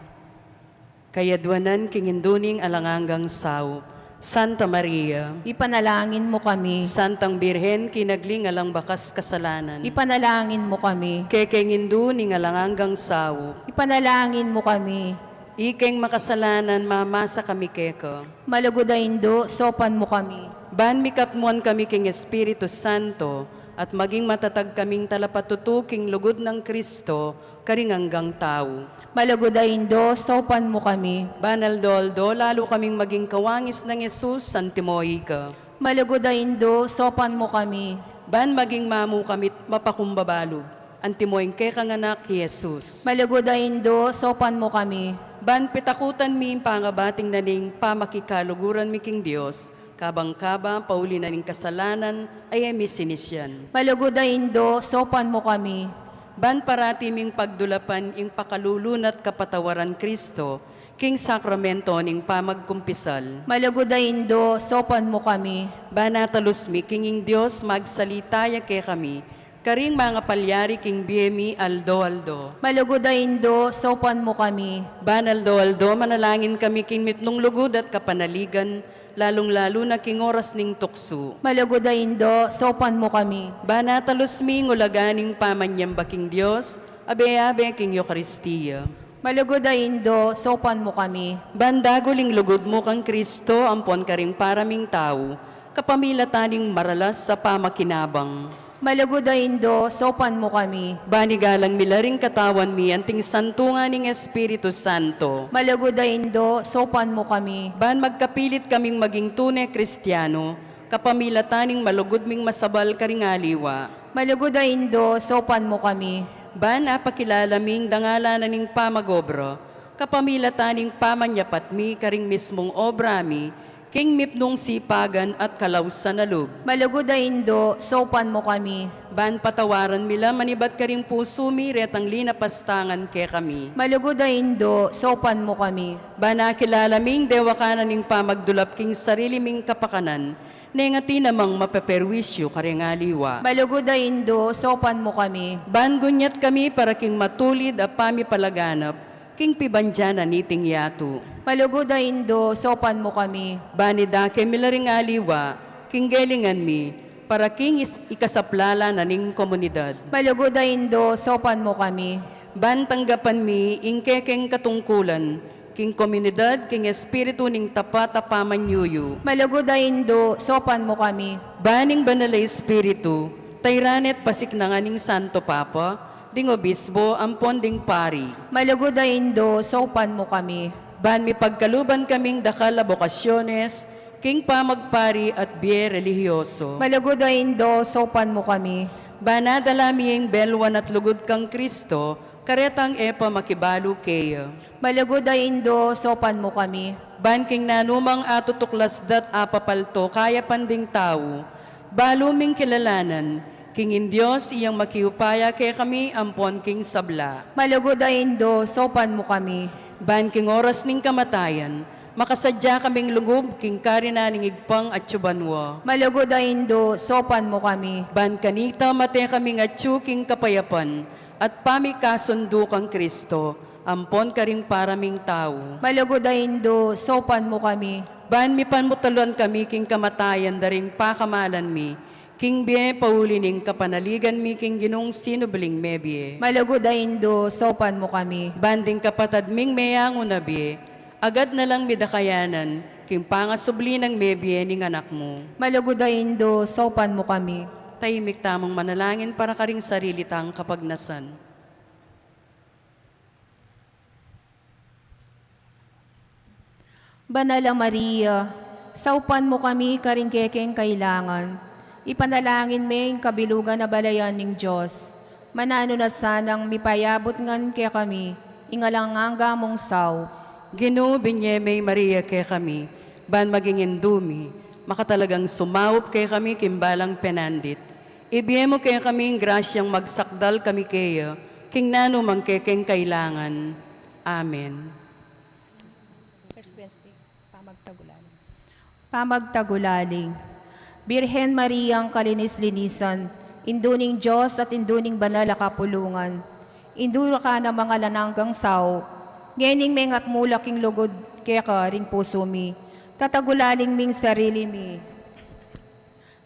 Kayadwanan king Indu ning alang anggang saup, Santa Maria. Ipanalangin mu kami. Santang Birhen, kinagli ning alang bakas kasalanan. Ipanalangin mu kami. Kekeng Indu ning alang anggang saup. Ipanalangin mu kami. Ikeng makasalanan, mamasa kami keka. Malugud a Indu, saupan mu kami. Ban mikatmuan kami king Espiritu Santo, at maging matatag kaming talapatutu king lugud nang Kristo, karing anggang tau. Malugud a Indu, saupan mu kami. Ban aldo-aldo, lalu kaming maging kawangis nang Jesus, antimo ika. Malugud a Indu, saupan mu kami. Ban maging mamu kami't mapakumbabalug, antimo ing kekang Anak, i Jesus. Malugud a Indu, saupan mu kami. Ban pitakutan mi ing pangabating na ning pamakikaluguran mi king Dios, kabang-kaba, pauli na ning kasalanan a e mi sinisian. Malugud a Indu, saupan mu kami. Ban parati ming pagdulapan ing pakalulu na't kapatawaran Kristo, king sakramento ning pamagkumpisal. Malugud a Indu, saupan mu kami. Ban atalus mi king ing Dios magsalita ya kekami, karing mangapalyari king bie mi aldo-aldo. Malugud a Indu, saupan mu kami. Ban aldo-aldo, manalangin kami king mitmung lugud at kapanaligan, lalung-lalu na king oras ning tuksu. Malugud a Indu, saupan mu kami. Ban atalus mi ing ulaga ning pamanyamba king Dios, abe-abe king Eukaristia. Malugud a Indu, saupan mu kami. Ban dagul ing lugud mu kang Kristo, ampon karing para ming tau, kapamilatan ning maralas a pamakinabang. Malugud a Indu, saupan mu kami. Ban igalang mi la ring katawan mi anting santungan ning Espiritu Santo. Malugud a Indu, saupan mu kami. Ban magkapilit kaming maging tune Kristiano, kapamilatan ning malugud ming masabal karing aliwa. Malugud a Indu, saupan mu kami. Ban apakilala mi ing dangalan na ning pamag-obra, kapamilatan ning pamanyapat mi karing mismung obra mi, king mipnung sipagan at kalausan a lub. Malugud a Indu, saupan mu kami. Ban patawaran mi la manibat karing pusu mi retang linapastangan kekami. Malugud a Indu, saupan mu kami. Ban akilala mi ing dewakan na ning pamagdulap king sarili ming kapakanan, neng atin namang mapeperwisyu karing aliwa. Malugud a Indu, saupan mu kami. Ban gunyat kami para king matulid a pamipalaganap, king pibandian na niting yatu. Malugud a Indu, saupan mu kami. Ban idake mi la ring aliwa, king gelingan mi, para king is-, ikasaplala na ning komunidad. Malugud a Indu, saupan mu kami. Ban tanggapan mi ing kekeng katungkulan, king komunidad, king espiritu ning tapat a pamanyuyu. Malugud a Indu, saupan mu kami. Ban ing Banal a Espiritu, tairan at pasiknangan ning Santo Papa, ding obispo, ampon ding pari. Malugud a Indu, saupan mu kami. Ban mipagkaluban kaming dakal a bokasyones, king pamagpari at bie relihiyoso. Malugud a Indu, saupan mu kami. Ban adala mi ing belwan at lugud kang Kristo, karetang e pa makibalu keya. Malugud a Indu, saupan mu kami. Ban king nanumang atutuklas da't apapalto kayapan ding tau, balu ming kilalanan, king ing Dios iyang makiupaya kekami ampon king sabla. Malugud a Indu, saupan mu kami. Ban king oras ning kamatayan, makasadya kaming lugub king karinan ning Ibpang atsu banua. Malugud a Indu, saupan mu kami. Ban kanita mate kaming atsu king kapayapan, at pamikasundu kang Kristo, ampon karing para ming tau. Malugud a Indu, saupan mu kami. Ban mipamutalan kami king kamatayan da ring pakamalan mi, king bie pauli ning kapanaligan mi king Ginung sinubling mebie. Malugud a Indu, saupan mu kami. Ban ding kapatad ming meyangu na bie, agad na lang mi da kayanan, king pangasubli nang mebie ning Anak mu. Malugud a Indu, saupan mu kami. Tahimik tamung manalangin para karing sarili tang kapagnasan. Banal a Maria, saupan mu kami karing kekeng kailangan. Ipanalangin me ing kabilugan a balayan ning Dios. Mananu na sanang mipayabut ngan kekami ing alang angga mung saup. Ginu, binye me i Maria kekami, ban maging indu mi, makatalagang sumaup kekami king balang penandit. Ibie mu kekami ing grasyang magsakdal kami keya king nanu mang kekeng kailangan. Amen. First Wednesday, pamagtagulaling. Pamagtagulaling. Birhen Mariang kalinis-linisan, Indu ning Dios at Indu ning banal a kapulungan. Indu ka namang alang anggang saup, ngening mengatmu la king lugud keka ring pusu mi. Tatagulaling ming sarili mi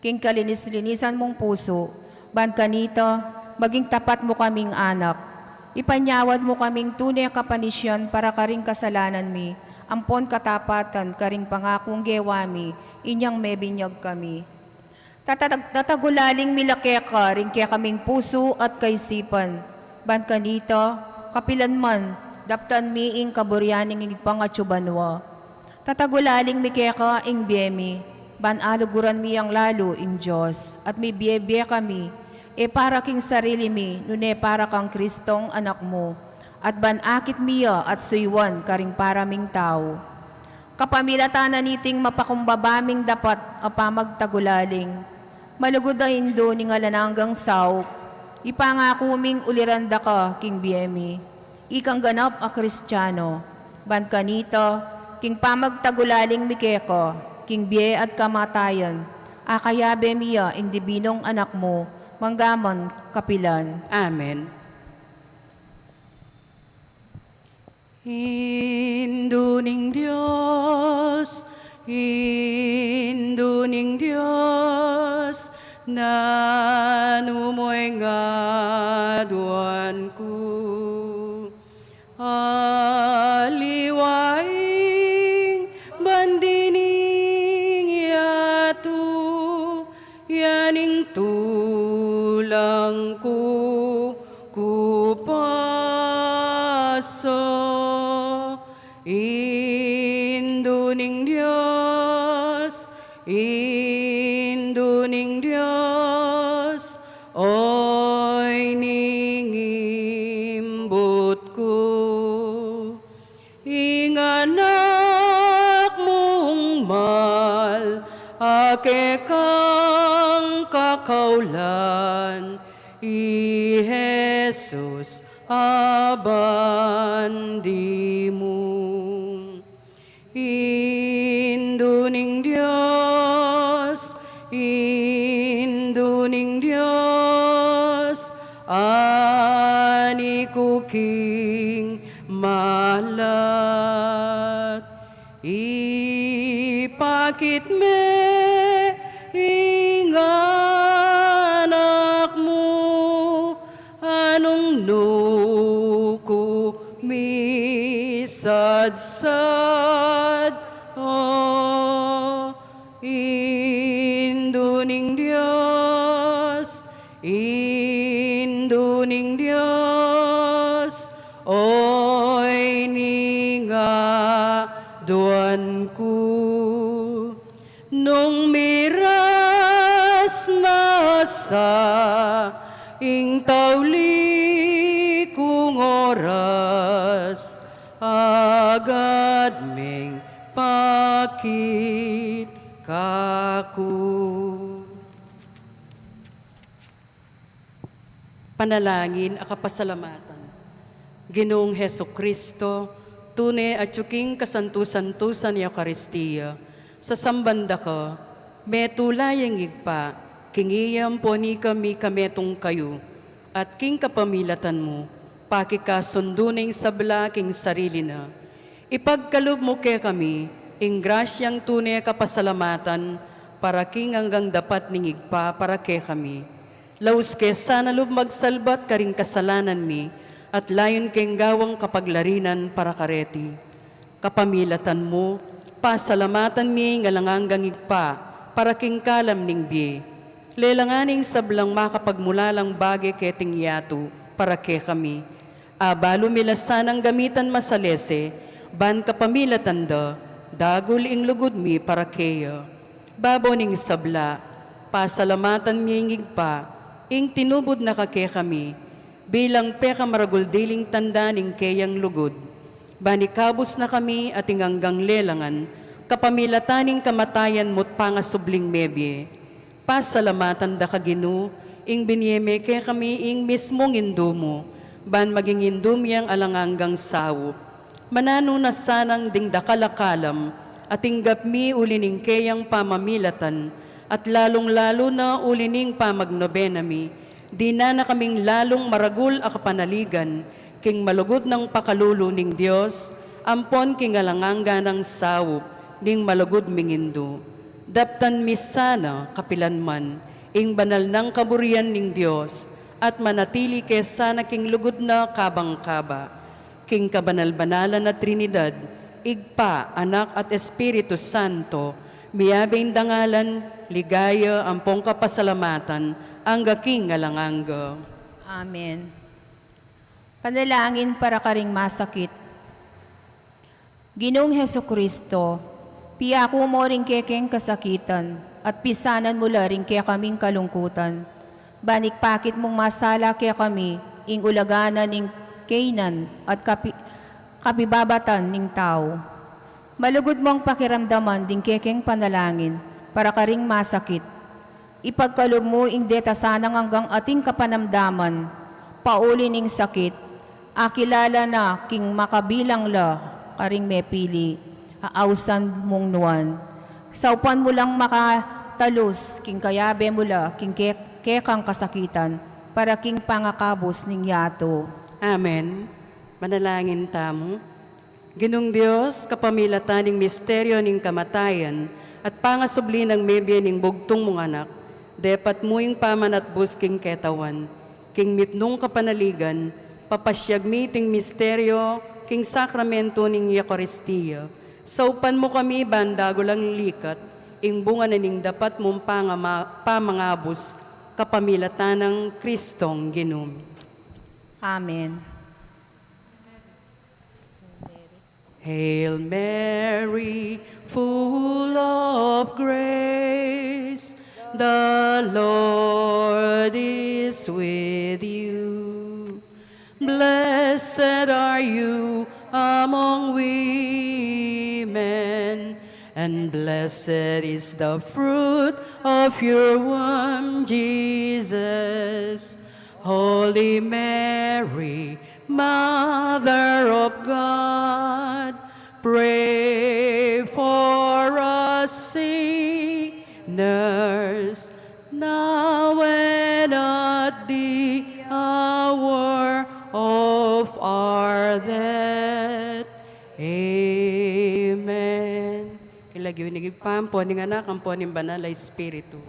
king kalinis-linisan mung pusu, ban kanita, maging tapat mu kaming anak. Ipanyawad mu kaming tune kapanisian para karing kasalanan mi, ampon katapatan karing pangakung gewa mi, inyang mebinyag kami. Tatag-, tatagulaling mi la keka ring kekaming pusu at kaisipan, ban kanita, kapilan man, daptan mi ing kaburian ning Ibpang atsu banua. Tatagulaling mi keka ing bie mi, ban aluguran mi yang lalu ing Dios, at mibie-bie kami, e para king sarili mi, nune para kang Kristong Anak mu, at ban akit mi ya at suyuan karing para ming tau. Kapamilatan na niting mapakumbaba ming dapat a pamagtagulaling, malugud a Indu ning alang anggang saup, ipangaku ming uliran da ka king bie mi. Ikang ganap a Kristiano, ban kanita, king pamagtagulaling mi keka, king bie at kamatayan, akayabe mi ya ing dibinung Anak mu, manggaman kapilan. Amen. Indu ning Dios, Indu ning Dios, nanu mu ing aduan ku. Aliwa ing bandi ning yatu, ya ning tulang ku, ku pa sa. Indu ning Dios, Indu ning Dios, oy ning imbut ku. Ing Anak mung mal, a kekang kakaulan, i Jesus a bandi mu. Indu ning Dios, Indu ning Dios, ani ku king malat. Ipakit me ing Anak mu, a nung nu ku misadsad, o Indu ning Dios, Indu ning Dios, oy ning aduan ku. Nung miras na sa ing tauli kung oras, agad meng pakit kaku. Panalangin a kapasalamatan. Ginung Jesucristo, tune atyu king kasantu-santusan ning Eukaristia, sasamban da ka, metula yang Ibpa, king iya ampon ika mikametung kayu, at king kapamilatan mu, pakikasundu na ing sabla king sarili na. Ipagkalub mu kekami ing grasyang tune kapasalamatan para king anggang dapat ning Ibpa para kekami. Laus ke sana lub magsalbat karing kasalanan mi, at layun keng gawang kapaglarinan para kareti. Kapamilatan mu, pasalamatan mi ing alang anggang Ibpa para king kalam ning bie. Lelangan ing sablang makapagmulalang bage keting yatu para kekami. Abalu mi la sanang gamitan masalese, ban kapamilatan da, dagul ing lugud mi para keya. Babo ning sabla, pasalamatan mi ing Ibpa, ing tinubud na kekami, bilang pekamaragul diling tanda ning keyang lugud. Ban ikabus na kami ating anggang lelangan, kapamilatan ning kamatayan mu't pangasubling mebie. Pasalamatan da ka Ginu, ing binie me kekami ing mismung Indu mu, ban maging Indu mi yang alang anggang saup. Mananu na sanang ding dakal a kalam a tinggap mi uli ning keyang pamamilatan, at lalung-lalu na uli ning pamagnobena mi, dinan na kaming lalung maragul a kapanaligan, king malugud nang pakalulu ning Dios, ampon king alang angga nang saup ning malugud ming Indu. Daptan mi sana, kapilan man, ing banal nang kaburian ning Dios, at manatili ke sana king lugud na kabang-kaba. King kabanal-banalan a Trinidad, Ibpa, Anak, at Espiritu Santo, miyabe ing dangalan, ligaya, ampong kapasalamatan, angga king alang angga. Amen. Panalangin para karing masakit. Ginung Jesucristo, piyaku mu ring kekeng kasakitan, at pisanan mu la ring kekaming kalungkutan. Ban ikpakit mung masala kekami ing ulaga na ning keynan at kapi-, kapibabatan ning tau. Malugud mung pakiramdaman ding kekeng panalangin para karing masakit. Ipagkalub mu ing deta sanang anggang ating kapanamdaman, pauli ning sakit, akilala na king makabilang la karing mepili, a ausan mung nuan. Saupan mu lang makatalus king kayabe mu la king ke-, kekang kasakitan, para king pangakabus ning yatu. Amen. Manalangin tamu. Ginung Dios, kapamilatan ning misteryo ning kamatayan at pangasubli nang mebie ning bugtung mung Anak, depat mu ing pamanatbus king ketawan, king mitmung kapanaligan, papasyag mi iting misteryo king sakramento ning Eukaristia. Saupan mu kami ban dagul a likat, ing bunga na ning dapat mung pangama-, pamangabus, kapamilatan nang Kristong Ginu mi. Amen. Hail Mary, full of grace, the Lord is with you. Blessed are you among women, and blessed is the fruit of your womb, Jesus. Holy Mary, Mother of God, pray for us sinners, now and at the hour of our death. Amen. King lagyu ning Ibpa, ampo ning Anak, ampo ning Banal a Espiritu.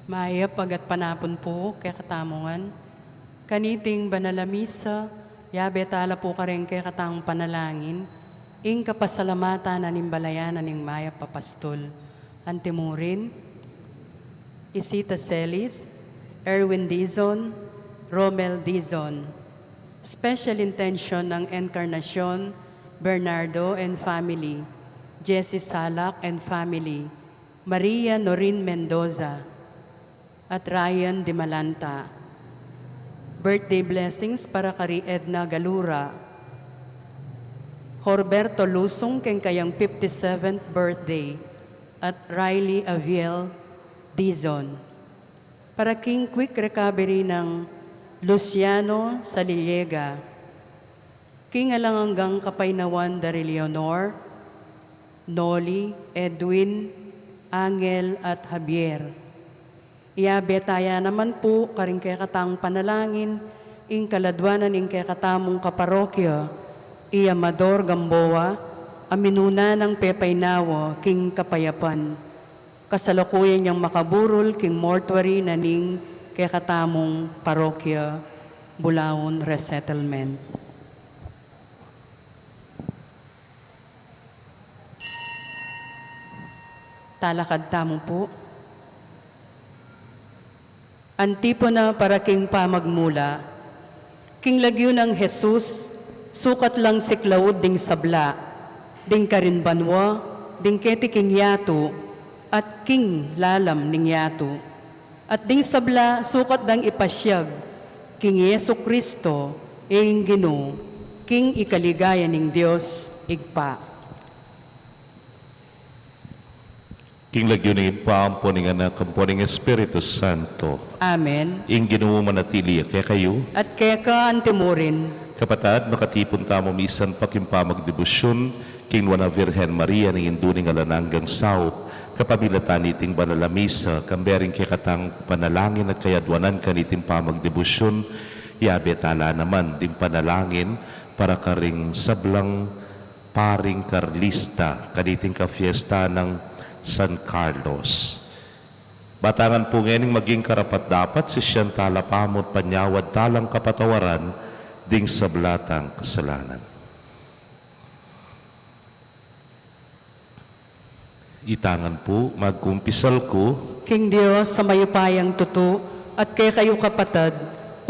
Mayap a gatpanapun pu kekatamu ngan. Kaniting banal a misa, yabe tala pu karing kekatang panalangin ing kapasalamatan na ning balayan na ning Mayap a Pastul. Antimurin, Isita Celis, Erwin Dizon, Romel Dizon. Special intention ng Encarnacion, Bernardo and family, Jesse Salak and family, Maria Norin Mendoza, at Ryan Dimalanta. Birthday blessings para kari Edna Galura, Horberto Lusung keng kayang fifty-seventh birthday, at Riley Aviel Dizon. Para king quick recovery ng Luciano Saliliega, king alang anggang kapaynawan da Leonor, Noli, Edwin, Angel, at Javier. Iyabe taya naman pu karing kekatang panalangin ing kaladwanan ning kekatamung kaparokya, i Amador Gamboa, a minuna nang pepaynawa king kapayapan. Kasalukuyan yang makaburul king mortuary na ning kekatamung parokya, Bulaon Resettlement. Talakad tamu pu. Antipona para king pamagmula. King lagyu nang Jesus, sukat lang siklaud ding sabla, ding karin banua, ding keti king yatu, at king lalam ning yatu. At ding sabla sukat dang ipasyag king Jesu-Cristo, ing Ginu, king ikaligaya ning Dios Ibpa. King lagyu ning Ibpa, ampo ning Anak, ampo ning Espiritu Santo. Amen. Ing Ginu manatili ya kekayu. At keka antimurin. Kapatad, makatipun tamu misan pa king pamagdebusyun king Nuan a Virgen Maria ning Indu ning Alang Anggang Saup, kapamilatan niting banal a misa, kambe ring kekatang panalangin at kayadwanan kaniting pamagdebusyun, yabe tala naman ding panalangin para karing sablang paring Carlista kaniting kafiesta nang San Carlos. Batangan pu ngening maging karapat-dapat sisian tala pa mu at panyawad talang kapatawaran ding sabla tang kasalanan. Itangan pu, magkumpisal ku king Dios a mayupayang tutu, at kekayu kapatad,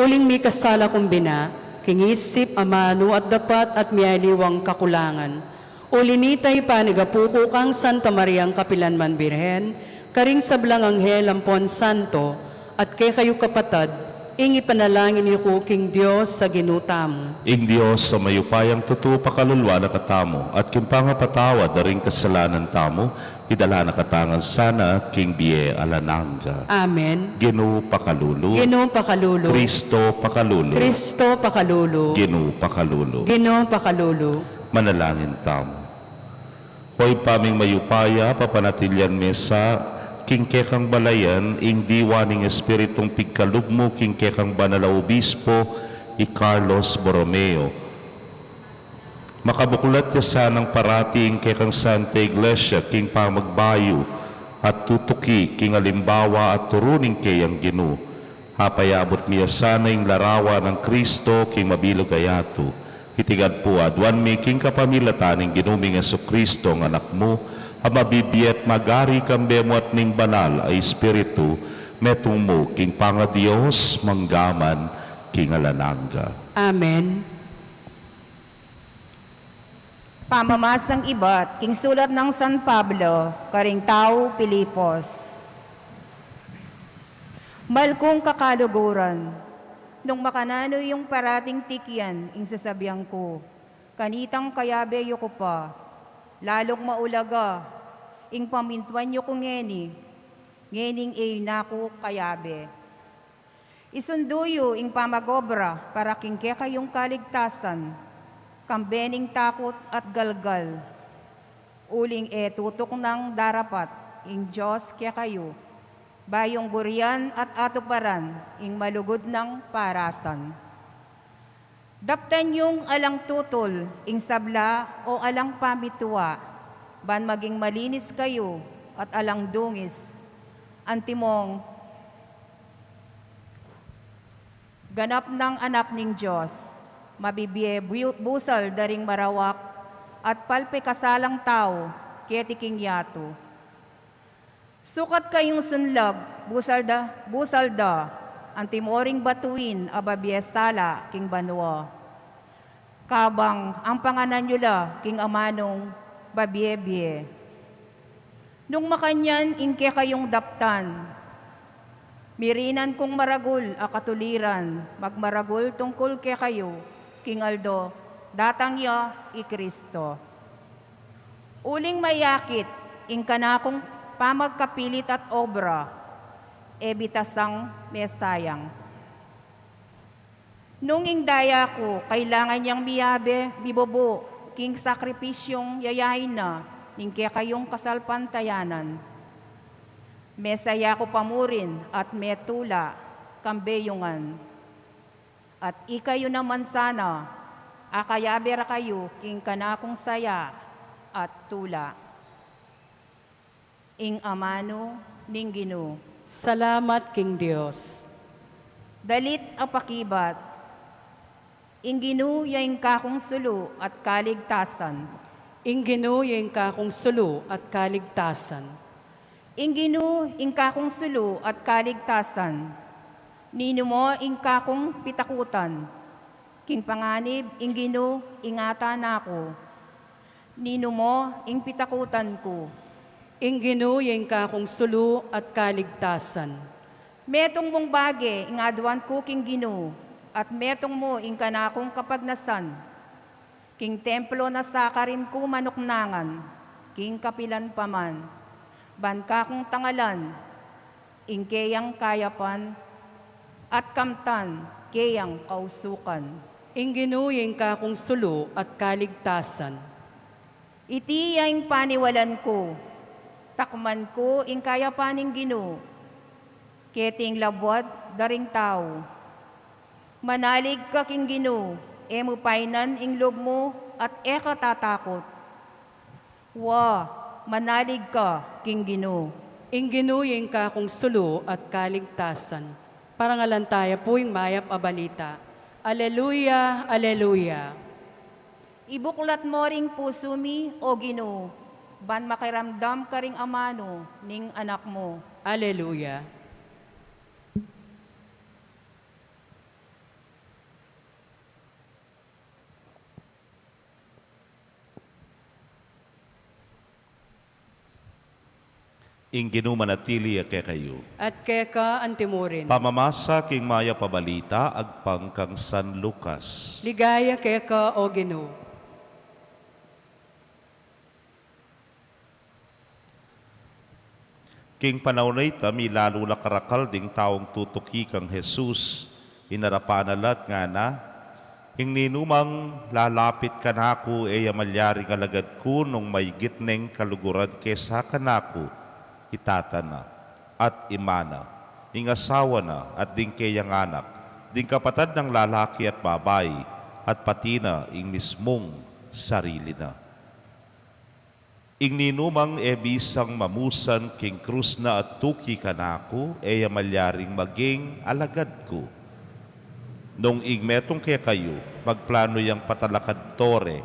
uling mikasala kung bina, king isip, amanu at dapat, at mialiwang kakulangan. Uli nita ipanigapu ku kang Santa Mariang kapilanman Birhen, karing sablang anghel ampon santo, at kekayu kapatad, ing ipanalangin yu ku king Dios a Ginu tamu. Ing Dios a mayupayang tutu pakalulu na katamu, at king pangapatawad da ring kasalanan tamu, idala na katamu ngan sana king bie alang angga. Amen. Ginu pakalulu. Ginu pakalulu. Kristo pakalulu. Kristo pakalulu. Ginu pakalulu. Ginu pakalulu. Manalangin tamu. O Ibpa ming mayupaya, papanatilian me sa king kekang balayan ing diwa ning Espiritung pigkalub mu king kekang banal a obispo, i Carlos Borromeo. Makabuklat ya sanang parati ing kekang Santa Iglesia king pamagbayu at tutuki king alimbawa at turu ning keyang Ginu. Apayabut mi ya sana ing larawan nang Kristo king mabilug a yatu. Iti ngan pu aduan mi king kapamilatan ning Ginu ming Jesucristo a Anak mu, a mabibie at magari kambe mu at ning Banal a Espiritu, metung mu king pangaDios, mangga man king alang angga. Amen. Pamamasang ibat king sulat nang San Pablo karing tau Filipos. Mal kung kakaluguran, nung makananu yung parating tikian ing sasabian ku, kanitang kayabe yu ku pa, lalung maulaga ing pamintuan yu ku ngeni, ngening e na ku kayabe. Isundu yu ing pamagobra para king kekayung kaligtasan, kambe ning takut at galgal. Uling e tutuknang darapat ing Dios kekayu, bayung burian at atuparan ing malugud nang parasan. Daptan yung alang tutul ing sabla o alang pamitua, ban maging malinis kayu at alang dungis. Antimong ganap nang anak ning Dios, mabibie bu-, busal da ring marawak at palpikasalang tau keti king yatu. Sukat kayung sunlag, busal da, busal da, antimo ring batuin a babie sala king banua. Kabang ampanganan yu la king amanung babie-bie. Nung makanyan ing kekayung daptan, mirinan kung maragul a katuliran, magmaragul tungkul kekayu king aldo datang ya i Kristo. Uling mayakit ing kanakung pamagkapilit at obra, e bitasang mesayang. Nung ing daya ku kailangan yang miyabe, mibubu king sakripisyung yayain na ning kekayung kasalpantayanan, mesaya ku pa murin at metula, kambe yu ngan. At ikayu naman sana, akayabe ra kayu king kanakung saya at tula. Ing amanu ning Ginu. Salamat king Dios. Dalit a pakibat. Ing Ginu ya ing kakung sulu at kaligtasan. Ing Ginu ya ing kakung sulu at kaligtasan. Ing Ginu ing kakung sulu at kaligtasan. Ninu mo ing kakung pitakutan? King panganib ing Ginu ingatan na ku. Ninu mo ing pitakutan ku? Ing Ginu ya ing kakung sulu at kaligtasan. Metung mung bage ing aduan ku king Ginu, at metung mu ing kanakung kapagnasan. King templo na sakarin ku manuknangan, king kapilan pa man, ban kakung tangalan ing keyang kayapan, at kamtan keyang kausukan. Ing Ginu ya ing kakung sulu at kaligtasan. Iti ya ing paniwalan ku, takman ku ing kayapan ning Ginu, keti ing labuad da ring tau. Manalig ka king Ginu, e mu painan ing lub mu at e ka tatakut. Wa, manalig ka king Ginu. Ing Ginu ya ing kakung sulu at kaligtasan. Parangalan taya pu ing mayap a balita. Aleluya, aleluya. Ibuklat mo ring pusu mi, O Ginu, ban makiramdam karing amanu ning anak mu. Aleluya. Ing Ginu manatili ya kekayu. At keka antimurin. Pamamasa king mayap a balita agpang kang San Lucas. Ligaya keka, O Ginu. King panaun a ita, milalu la karakal ding taung tutuki kang Jesus, inarapan na la at ngana, ing ninumang lalapit kanaku, e ya malyaring alagad ku nung maigit neng kaluguran kesa kanaku, i tata na, at i ina na, ing asawa na, at ding keyang anak, ding kapatad nang lalaki at babai, at pati na ing mismung sarili na. Ing ninumang e bisang mamusan king krus na at tuki kanaku, e ya malyaring maging alagad ku. Nung ing metung kekayu, magplanu yang patalakad tore,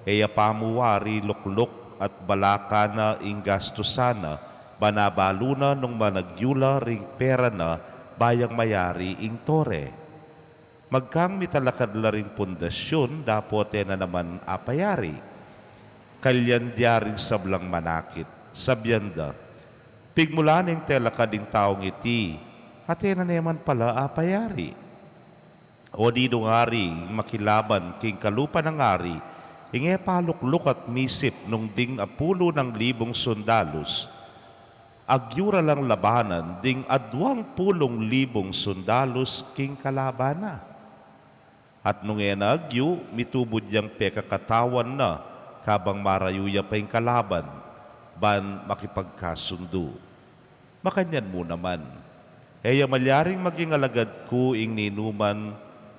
e ya pa mu wari lukluk at balaka na ing gastusan na, ban abalu na nung managyu la ring pera na, ba yang mayari ing tore. Magkang mitalakad la ring pundasyun, dapot e na naman apayari. Kalyan da ring sablang manakit, sabian da, "Pigmula neng telakad ing taung iti, at e na naman pala apayari." O ninung ari ing makilaban king kalupa nang ari, ing e palukluk at misip nung ding apulu nang libung sundalus, agyu ra lang labanan ding aduang pulung libung sundalus king kalaban na. At nung e na agyu, mitubud yang pekakatawan na, kabang marayu ya pa ing kalaban, ban makipagkasundu. Makanyan mu naman, e ya malyaring maging alagad ku ing ninuman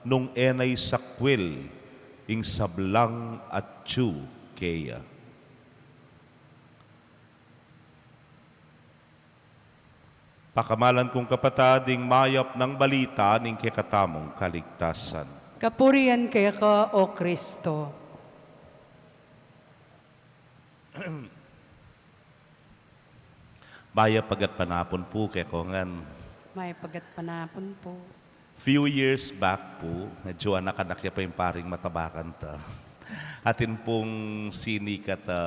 nung e na isakwil ing sablang atyu keya. Pakamalan kung kapatad, ing mayap nang balita ning kekatamung kaligtasan. Kapurian keka, O Kristo. Mayap a gatpanapun pu kekongan. Mayap a gatpanapun pu. Few years back pu, medyo anak-anak ya pa ing paring matabakan ta. Atin pung sinikat a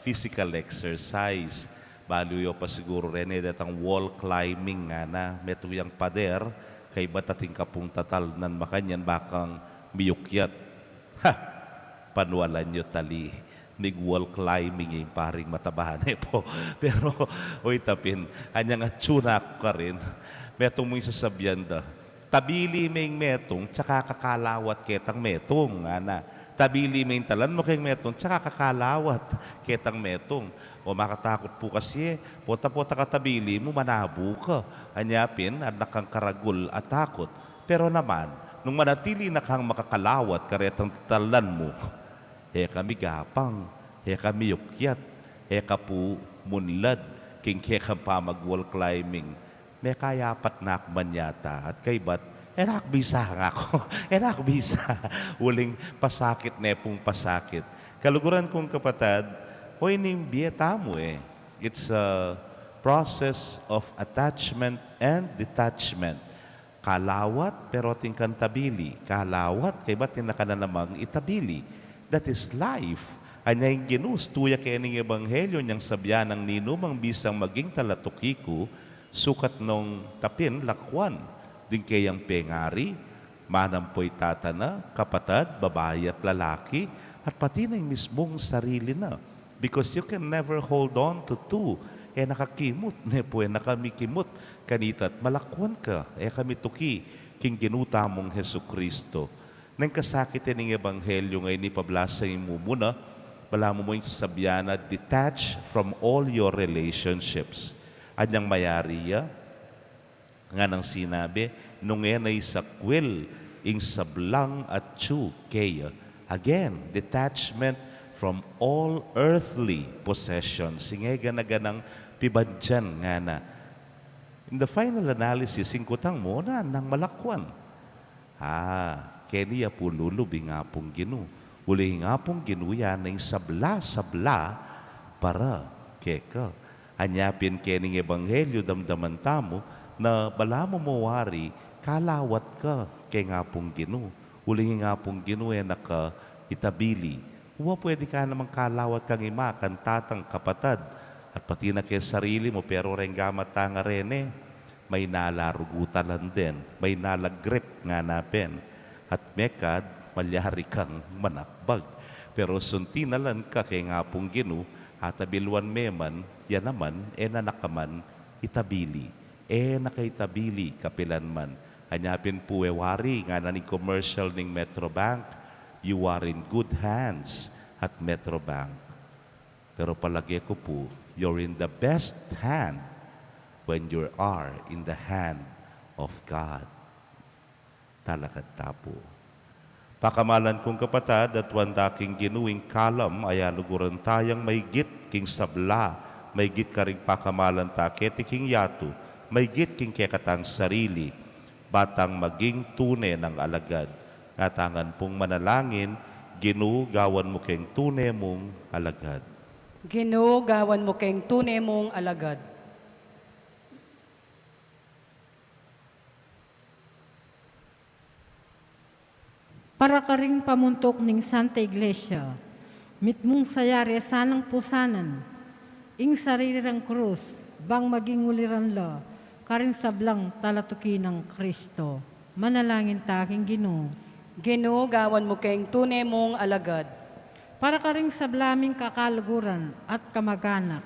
physical exercise. Balu yo pa siguru reni, detang wall climbing ngana, metung yang pader, kaybat atin ka pung tatalnan makanyan, bakang miyukyat. Ha! Panwalan yo tali. Mig-wall climbing ya ing paring mataba ne pu. Pero, oy, tapin, anyang atsu na ku karin. Metung mu ing sasabian da, tabili me ing metung, tsaka ka kalawat ketang metung, ngana. Tabili me ing talan mu keng metung, tsaka ka kalawat ketang metung. O, makatakut pu kasi e, pota-pota ka tabili mu, manabu ka. Anya pin, adwan kang karagul a takut. Pero naman, nung manatili na kang makakalawat karetang talan mu, e ka migapang, e ka miyukyat, e ka pu munlad king kekang pamag-wall climbing. Mekayapat na ku man yata, at kaybat, e na ku bisa, ngaku. E na ku bisa. Uling pasakit ne pung pasakit. Kaluguran kung kapatad, o, ini ing bie tamu e. It's a process of attachment and detachment. Kalawat, pero atin kang tabili. Kalawat, kaybat atin na ka na namang itabili. That is life. Anya ing Ginu, tuya keni ning ebanghelyo nyang sabyan nang ninumang bisang maging talatuki ku, sukat nung tapin lakwan ding keyang pengari, manampo i tata na, kapatad, babai at lalaki, at pati na ing mismung sarili na. Because you can never hold on to two. E na ka kimut, ne pu, e na ka mikimut kanita at malakwan ka, e ka mituki king Ginu tamung Jesucristo. Neng kasakit ning ebanghelyo ngeni, pablasang mumuna, balamu mu ing sasabyan na, detach from all your relationships. Anyang mayari ya? Nganang sinabi, nung e na isakwil ing sablang atyu keya. Again, detachment from all earthly possessions. Ing e gana-ganang pibandian ngana. In the final analysis, ing kutang mu, na nang malakwan. A, keni ya pu lulub ing Apung Ginu. Uli ing Apung Ginu ya na ing sabla-sabla para keka. Anya pin keni ning ebanghelyo damdaman tamu na balamu mu wari kalawat ka keng Apung Ginu. Uli ing Apung Ginu e na ka itabili. Wa, pwede ka namang kalawat kang ima, kang tatang, kapatad, at pati na keng sarili mu, pero reng gamat tang arene, maynala rugu talan den, maynala grip ngana pin, at mekad malyari kang manakbag. Pero sunti na lan ka keng Apung Ginu, atabiluan me man, ya naman, e na na ka man itabili. E na ka itabili kapilan man. Anya pin pu e wari, ngana ning commercial ning Metrobank, "You are in good hands at Metrobank." Pero palage ku pu, you're in the best hand when you are in the hand of God. Talakad ta pu. Pakamalan kung kapatad, aduan ta king Ginu ing kalam a yaluguran tayang maygit king sabla, maygit karing pakamalan ta keti king yatu, maygit king kekatang sarili, ba tang maging tune nang alagad. Ngatang pung manalangin, Ginu, gawan mu keng tune mung alagad. Ginu, gawan mu keng tune mung alagad. Para karing pamuntuk ning Santa Iglesia, mitmung sayari sanang pusanan ing sarili rang krus, bang maging uliran la karing sablang talatuki nang Kristo. Manalangin ta king Ginu. Ginu, gawan mu keng tune mung alagad. Para karing sabla ming kakaluguran at kamaganak,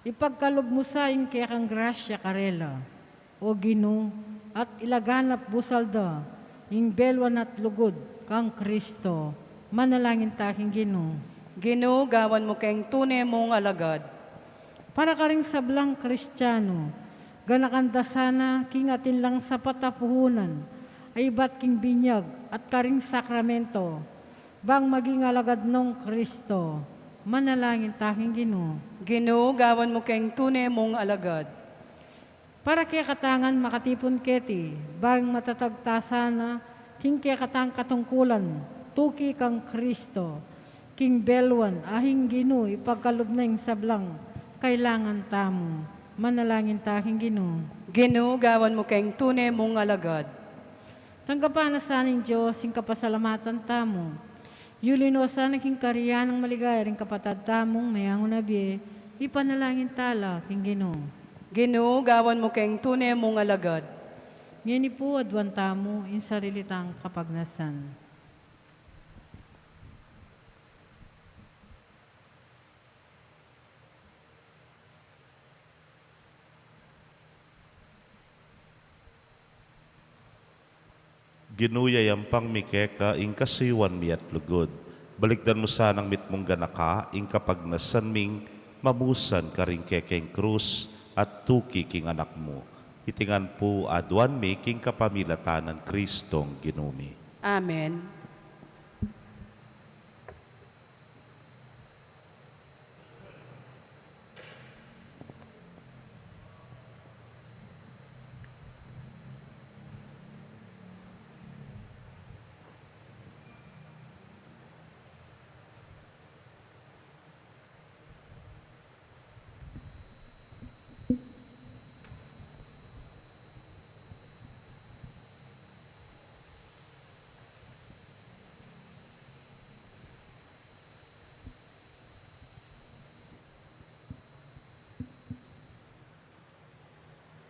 ipagkalub mu sa ing kekang grasya karela, O Ginu, at ilaganap busal da ing belwan at lugud kang Kristo. Manalangin ta king Ginu. Ginu, gawan mu keng tune mung alagad. Para karing sablang Kristiano, ganakan da sana king atin lang sapat a puhunan, a ibat king binyag at karing sakramento, bang maging alagad nong Kristo. Manalangin ta king Ginu. Ginu, gawan mu keng tune mung alagad. Para kekatang makatipun keti, bang matatag ta sana king kekatang katungkulan, tuki kang Kristo, king beluan, a ing Ginu ipagkalub na ing sablang kailangan tamu. Manalangin ta king Ginu. Ginu, gawan mu keng tune mung alagad. Tanggapan na sa ning Dios ing kapasalamatan tamu. Yuli no sana king karian nang maligaya ring kapatad tamung meyangu na bie, ipanalangin ta la king Ginu. Ginu, gawan mu keng tune mung alagad. Ngeni pu aduan tamu ing sarili tang kapagnasan. Ginu, yayampang mi keka ing kasuyuan mi at lugud. Balikdan mu sanang mitmung ganaka ing kapagnasan ming mamusan karing kekeng krus at tuki king anak mu. Iti ngan pu aduan mi king kapamilatan nang Kristong Ginu mi. Amen.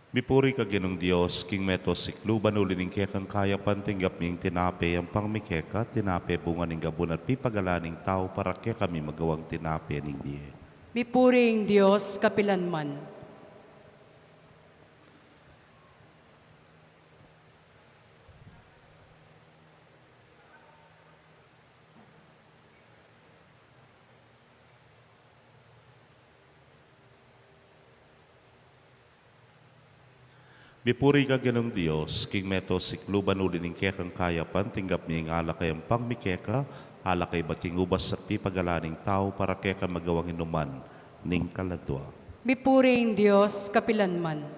Mipuri ka Ginung Dios, king meto sikluban uli ning kekang kayapan tinggap mi ing tinape, yampang mi keka, tinape bunga ning gabun at pipagalan ning tau para kekami magawang tinape ning bie. Mipuri ing Dios kapilanman. Mipuri ka Ginung Dios, king meto sikluban uli ning kekang kayapan tinggap mi ing alak a yampang mi keka, alak a ibat king ubas at pipagalan ning tau para keka magawang inuman ning kaladua. Mipuri ing Dios kapilanman.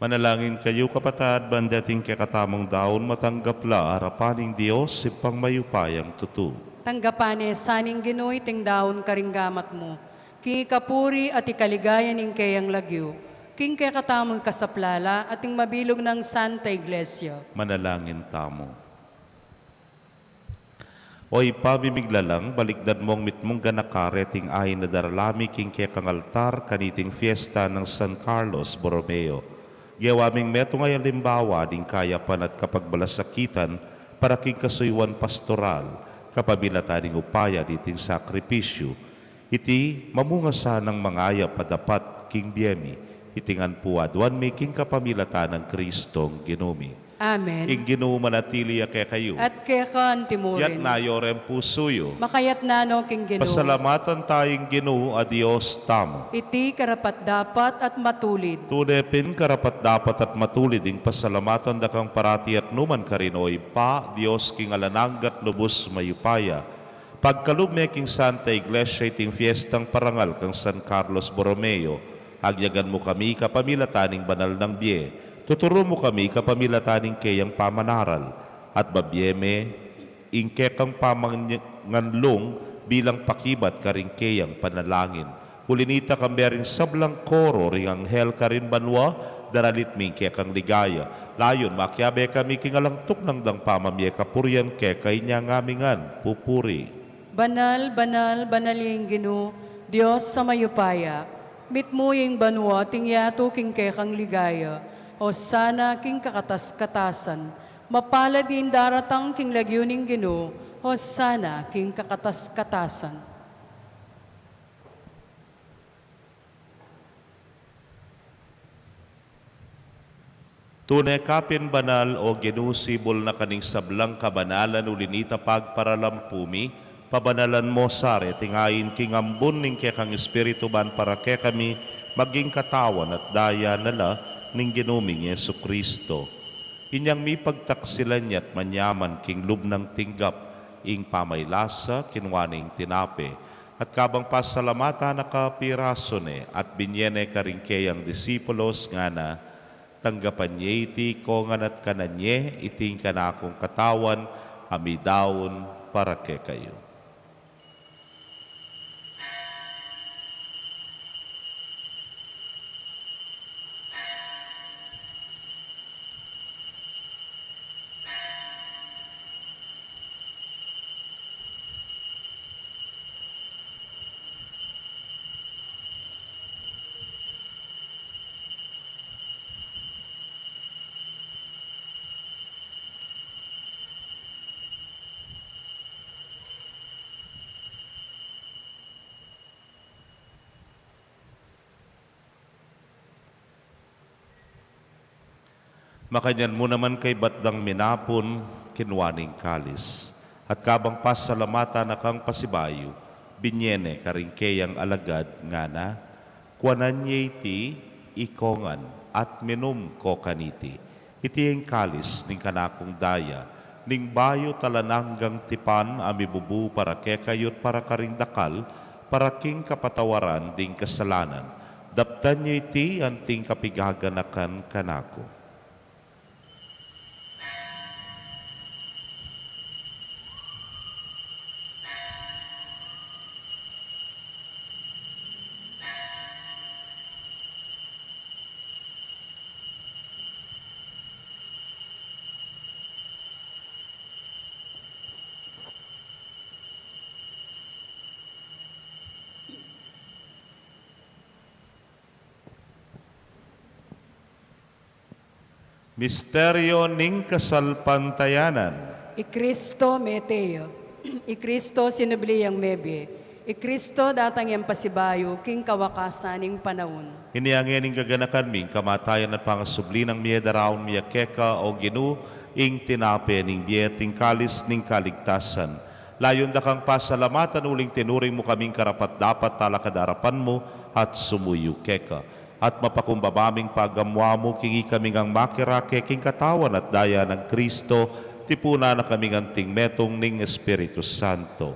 Manalangin kayu, kapatad, ban deting kekatamung daun matanggap la arapan ning Dios, Ibpang mayupayang tutu. Tanggapan ne sa ning Ginu iting daun karing gamat mu, king ikapuri at ikaligaya ning keyang lagyu, king kekatamung ikasaplala at ing mabilug nang Santa Iglesia. Manalangin tamu. O Ibpa ming miglalang, balikdan mung mitmung ganaka reting ain a darala mi king kekang altar kaniting fiesta nang San Carlos Borromeo. Gewa ming metung a alimbawa ning kayapan at kapagmalasakitan para king kasuyuan pastoral, kapamilatan ning upaya niting sakripisyu. Iti mamunga sanang mangayap a dapat king bie mi. Iti ngan pu aduan mi king kapamilatan nang Kristong Ginu mi. Amen. Ing Ginu manatili ya kekayu. At keka anti mu rin. Itas yu reng pusu yu. Makaitas no king Ginu. Pasalamatan ta ing Ginu a Dios tamu. Iti karapat-dapat at matulid. Tune pin karapat-dapat at matulid ing pasalamatan da kang parati at nukarin man, O Ibpa, Dios king alang angga at lubus mayupaya. Pagkalub me king Santa Iglesia iting fiestang parangal kang San Carlos Borromeo, agyagan mu kami kapamilatan ning banal nang bie, tuturu mu kami kapamilatan ning keyang pamanaral, at babie me ing kekang pamanganlung bilang pakibat karing keyang panalangin. Uli nita, kambe ring sablang koro ring anghel karin banua, daralit mi ing kekang ligaya. Layun makiabe kami king alang tuknang dang pamamie kapurian keka, inya ngami ngan pupuri. Banal, banal, banal ing Ginu, Dios a mayupaya. Mitmu ing banua at ing yatu king kekang ligaya. Hosana king kakatas-katasan. Mapalad ing daratang king lagyu ning Ginu. Hosana king kakatas-katasan. Tune ka pin banal, O Ginu, sibul na ka ning sablang kabanalan, uli nita pagparalampu mi Pabanalan mo sa reting ain king ambun ning kekang Espiritu ban para kekami maging katawan at daya na la ning Ginu ming Jesucristo. Inyang mipagtaksilan ya at manyaman king lub nang tinggap ing pamaylasa, kinua ne ing tinape, at kabang pasalamatan na ka, pirasu ne, at binye ne karing keyang disipulos, ngana: Tanggapan ye iti ikongan at kanan ye, iti ing kanakung katawan a midaun para kekayu. Makanyan mu naman kaybat dang minapun, kinua ne ing kalis, at kabang pasalamatan na kang pasibayu, binye ne karing keyang alagad, ngana: Kuanan ye iti ikongan at minum ko kaniti. Iti ing kalis ning kanakung daya, ning bayu at alang anggang tipan a mibubu para kekayu at para karing dakal, para king kapatawaran ding kasalanan. Daptan ye iti anting kapigaganakan kanaku. Misteryo ning kasalpantayanan. I Kristo mete ya. I Kristo sinubli yang mebie. I Kristo datang yang pasibayu king kawakasan ning panaun. Inya ngeni ing gaganakan mi ing kamatayan at pangasubli nang mie, daraun mi ya keka, o Ginu, ing tinape ning bie at ing kalis ning kaligtasan. Layun da kang pasalamatan uling tinuring mu kaming karapat-dapat talakad arapan mu at sumuyu keka. At mapakumbaba ming pagamua mu king ikami ngang makirake king katawan at daya nang Kristo, tipunan na kaming anting metung ning Espiritu Santo.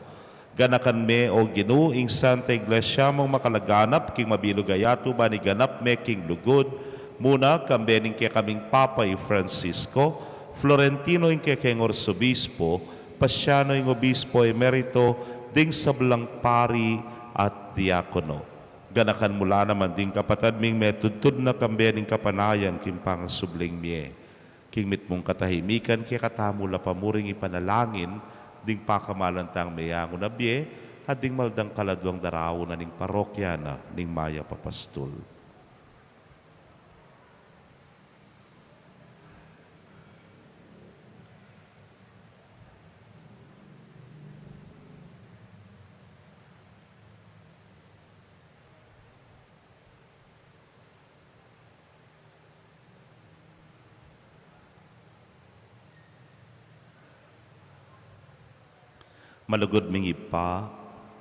Ganakan me, o Ginu, ing Santa Iglesia mung makalaganap king mabilug a yatu ban iganap me king lugud, muna kambe ning kekaming Papa i Francisco, Florentino ing kekeng Arsobispo, Pasiano ing Obispo Emerito, ding sablang pari at diakono. Ganakan mu la naman ding kapatad ming metudtud na kambe ning kapanayan king pangasubling mie. King mitmung katahimikan kekatamu la pamuring ipanalangin ding pakamalan tang meyangu na bie at ding maldang kaladwang daraun na ning parokya na ning Mayap a Pastul. Malugud ming Ibpa,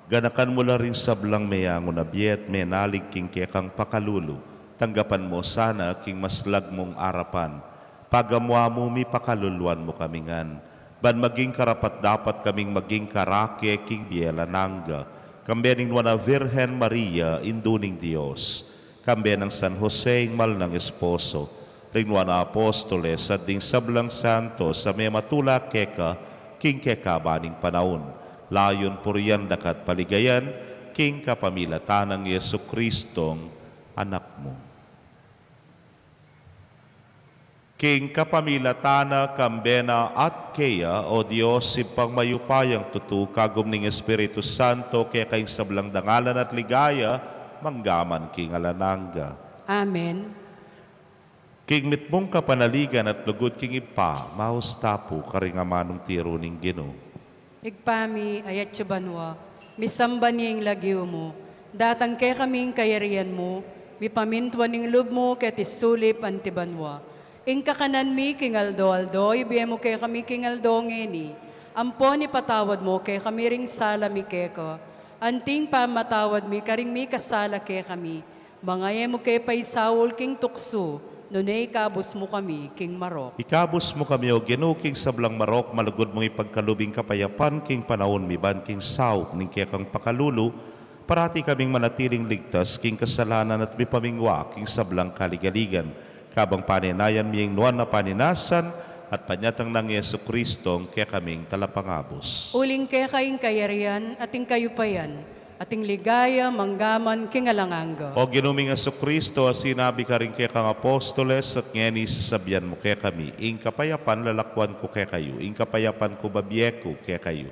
ganakan mu la ring sablang meyangu na bie at menalig king kekang pakalulu, tanggapan mu sana king maslag mung arapan. Pagamua mu, mipakaluluan mu kami ngan, ban maging karapat-dapat kaming maging karake king bie alang angga, kambe ning Nuan a Virgen Maria, Indu ning Dios, kambe nang San Jose, ing mal nang esposo, ring Nuan a Apostoles, at ding sablang santos a mematula keka king kekaban ning panaun, layun purian daka at paligayan, king kapamilatan nang Jesucristong Anak mu. King kapamilatan na, kambe na, at keya, o Dios, Ibpang mayupayang tutu, kagum ning Espiritu Santo, keka ing sablang dangalan at ligaya, mangga man king alang angga. Amen. King mitmung kapanaligan at lugud king Ibpa, maus ta pu karing amanung tiru ning Ginu. Ibpa mi, atsu ka banua, misamban ya ing lagyu mu, datang kekami ing kayarian mu, mipamintuan ing lub mu keti sulip anti banua. Ing kakanan mi king aldo-aldo, ibie mu kekami king aldo ngeni, Ampon ipatawad mu kekami ring sala mi keka, anting pamamatawad mi karing mikasala kekami. Manga e mu ke paisaul king tuksu, nune ikabus mu kami king marok. Ikabus mu kami, O Ginu, king sablang marok, malugud mung ipagkalub ing kapayapan king panaun mi ban king saup ning kekang pakalulu, parati kaming manatiling ligtas king kasalanan at mipamingwa king sablang kaligaligan. Kabang paninayan mi ing nuan a paninasan at panyatang nang Jesu Cristo, ing kekaming talapangabus. Uling keka ing kayarian at ing kayupayan at ing ligaya manggaman king alang angga. O Ginu ming Jesu Cristo, a sinabi karing kekang apostoles, at ngeni sasabian mu kekami, ing kapayapan lalakuan ku kekayu, ing kapayapan ku bibie ku kekayu.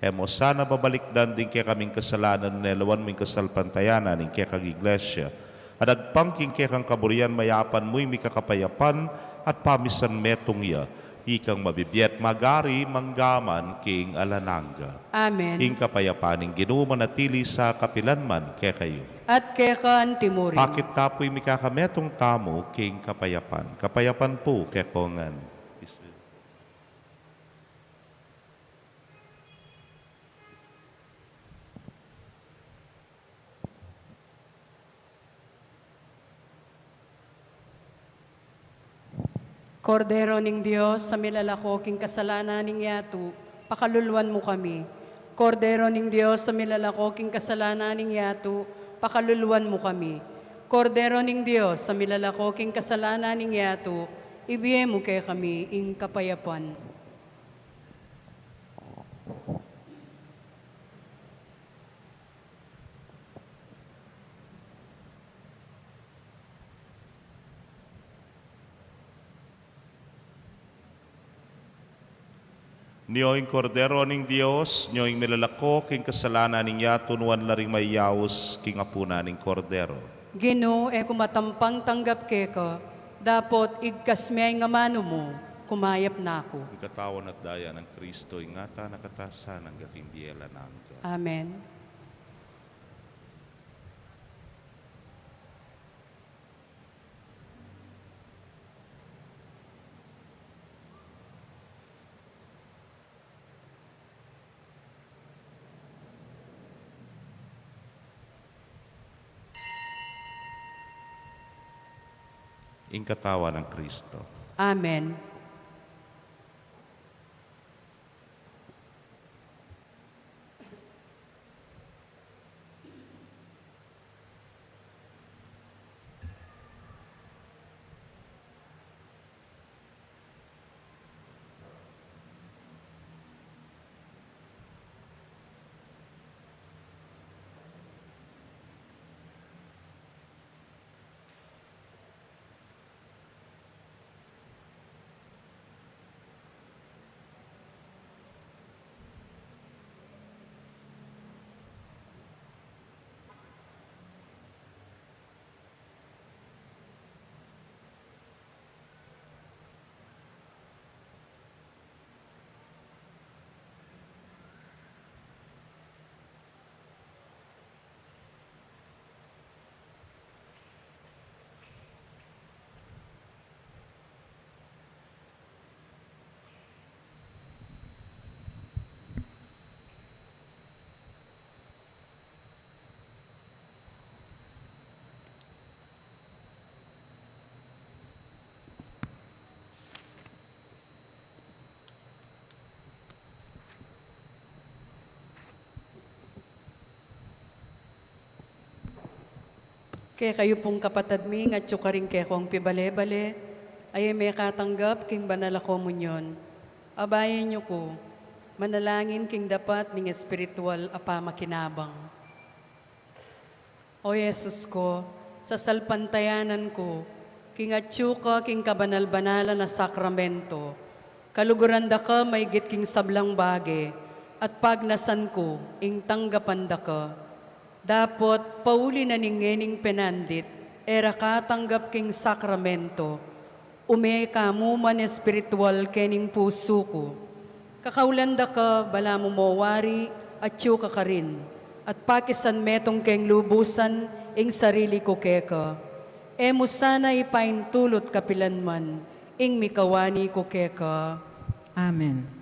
E mu sana babalikdan ding kekaming kasalanan, nune lawan mu ing kasalpantayanan ning kekang Iglesia. At agpang king kekang kaburian, mayapan mu ing mikakapayapan at pamisan metung ya, ikang mabibie at magari manggaman king alang angga. Amen. Ing kapayapan ning Ginu manatili sa kapilan man kekayu. At keka antimurin. Pakit ta pu ing mikakametung tamu king kapayapan. Kapayapan pu kekongan. Kordero ning Dios, a milalako king kasalanan ning yatu, pakaluluan mu kami. Kordero ning Dios, a milalako king kasalanan ning yatu, pakaluluan mu kami. Kordero ning Dios, a milalako king kasalanan ning yatu, ibie mu kekami ing kapayapan. Nyo ing Kordero ning Dios, nyo ing milalako king kasalanan ning yatu, nuan la ring mayaus king apunan ning Kordero. Ginu, e ku matampang tanggap keka, dapot igkas me ing amanu mu, kumayap na ku. Ing katawan at daya nang Kristo, ingatan na katasan angga king bie alang angga. Amen. Ing katawan nang Kristo. Amen. Kekayu pung kapatad mi, nung atyu karing kekong pibale-bale, a e mekatanggap king banal a komunyon, abayan yu ku manalangin king dapat ning espiritual a pamakinabang. O Jesus ku, sasalpantayanan ku king atyu ka king kabanal-banalan a sakramento, kaluguran da ka maigit king sablang bage, at pagnasan ku ing tanggapan da ka. Dapot pauli na ning ngening penandit e ra katanggap king sakramento, ume ka mu man espiritual kening pusu ku. Kakaulan da ka, balamu mo wari, atyu ka karin, at pakisan metung keng lubusan ing sarili ku keka. E mu sana ipaintulut kapilan man ing mikawani ku keka. Amen.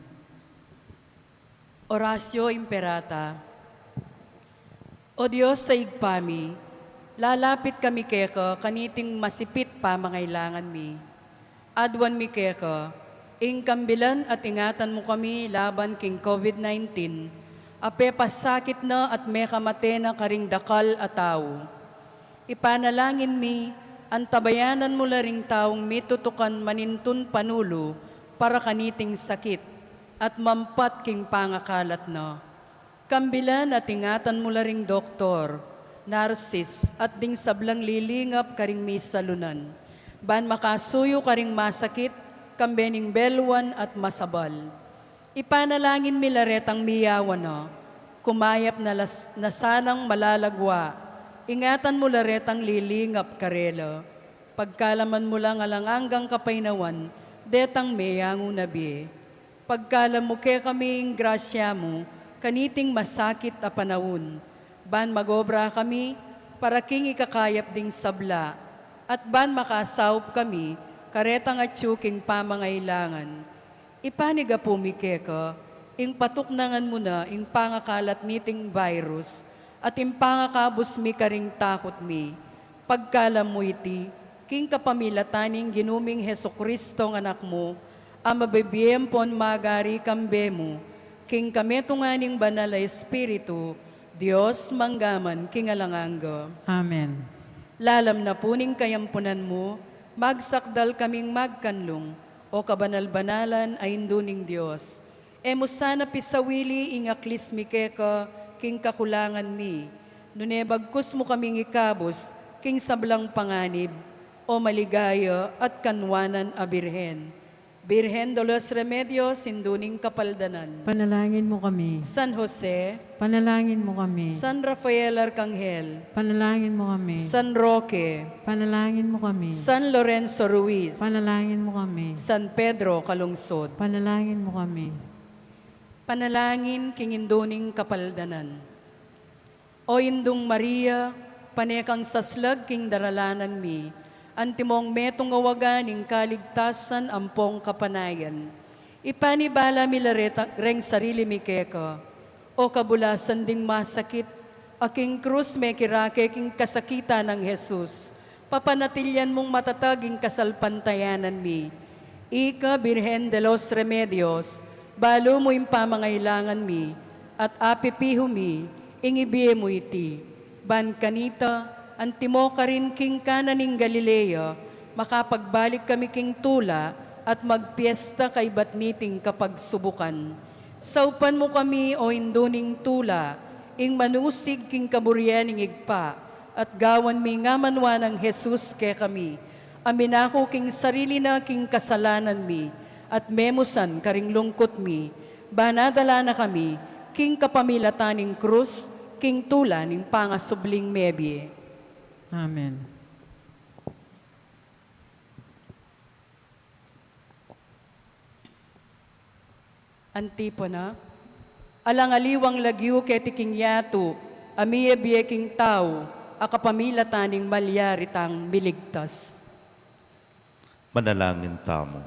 Oratio Imperata. O Dios a Ibpa mi, lalapit kami keka kaniting masipit pamangailangan mi. Aduan mi keka, ing kambilan at ingatan mu kami laban king COVID nineteen, a pepasakit na at mekamate na karing dakal a tau. Ipanalangin mi, antabayanan mu la ring taung mitutukan manintun panulu para kaniting sakit at mampat king pangakalat na. Kambilan at ingatan mu la ring doktor, narsis, at ding sablang lilingap karing misalunan, ban makasuyu karing masakit, kambe ning belwan at masabal. Ipanalangin mi la retang miyawan na, kumayap na las-, na sanang malalagwa, ingatan mu la retang lilingap karela. Pagkalaman mu lang alang anggang kapaynawan, detang meyangu na bie. Pagkalam mu kekami ing grasya mu, kaniting masakit a panaun, ban mag-obra kami, para king ikakayap ding sabla, at ban makasaup kami, karetang atyu king pamangailangan. Ipanigapu mi keka, ing patuknangan mu na ing pangakalat niting virus, at ing pangakabus mi karing takut mi. Pagkalam mu iti, king kapamilatan ning Ginu ming Jesucristo nga Anak mu, a mabibie ampon magari kambe mu, king kametungan ning Banal a Espiritu, Dios mangga man king alang angga. Amen. Lalam na pu ning kayampunan mu, magsakdal kaming magkanlung, o kabanal-banalan a Indu ning Dios. E mu sana pisawili ing aklis mi keka king kakulangan mi, nune bagkus mu kaming ikabus king sablang panganib, o maligaya at kanwanan a Birhen. Birhen de los Remedios, Indu ning Kapaldanan. Panalangin mu kami. San Jose. Panalangin mu kami. San Rafael Arcangel. Panalangin mu kami. San Roque. Panalangin mu kami. San Lorenzo Ruiz. Panalangin mu kami. San Pedro Calungsod. Panalangin mu kami. Panalangin king Indu ning Kapaldanan. O Indung Maria, pane kang saslag king daralanan mi, antimong metung a waga ning kaligtasan ampong kapanayan. Ipanibala mi la reta-, reng sarili mi keka, o kabulasan ding masakit, a king krus mekirake king kasakitan nang Jesus, papanatilian mung matatag ing kasalpantayanan mi. Ika, Birhen de los Remedios, balu mu ing pamangailangan mi, at apipihu mi ing ibie mu iti. Ban kanita, antimo karin king Cana ning Galilea, makapagbalik kami king tula at magpiesta kaybat niting kapagsubukan. Saupan mu kami, o Indu ning tula, ing manusig king kaburian ning Ibpa, at gawan mi ngan manwa nang Jesus kekami, a minaku king sarili na king kasalanan mi, at memusan karing lungkut mi, ban adala na kami king kapamilatan ning krus, king tula ning pangasubling mebie. Amen. Antipona. Alang aliwang lagyu keti king yatu, a mibie king tau, a kapamilatan ning malyari tang miligtas. Manalangin tamu.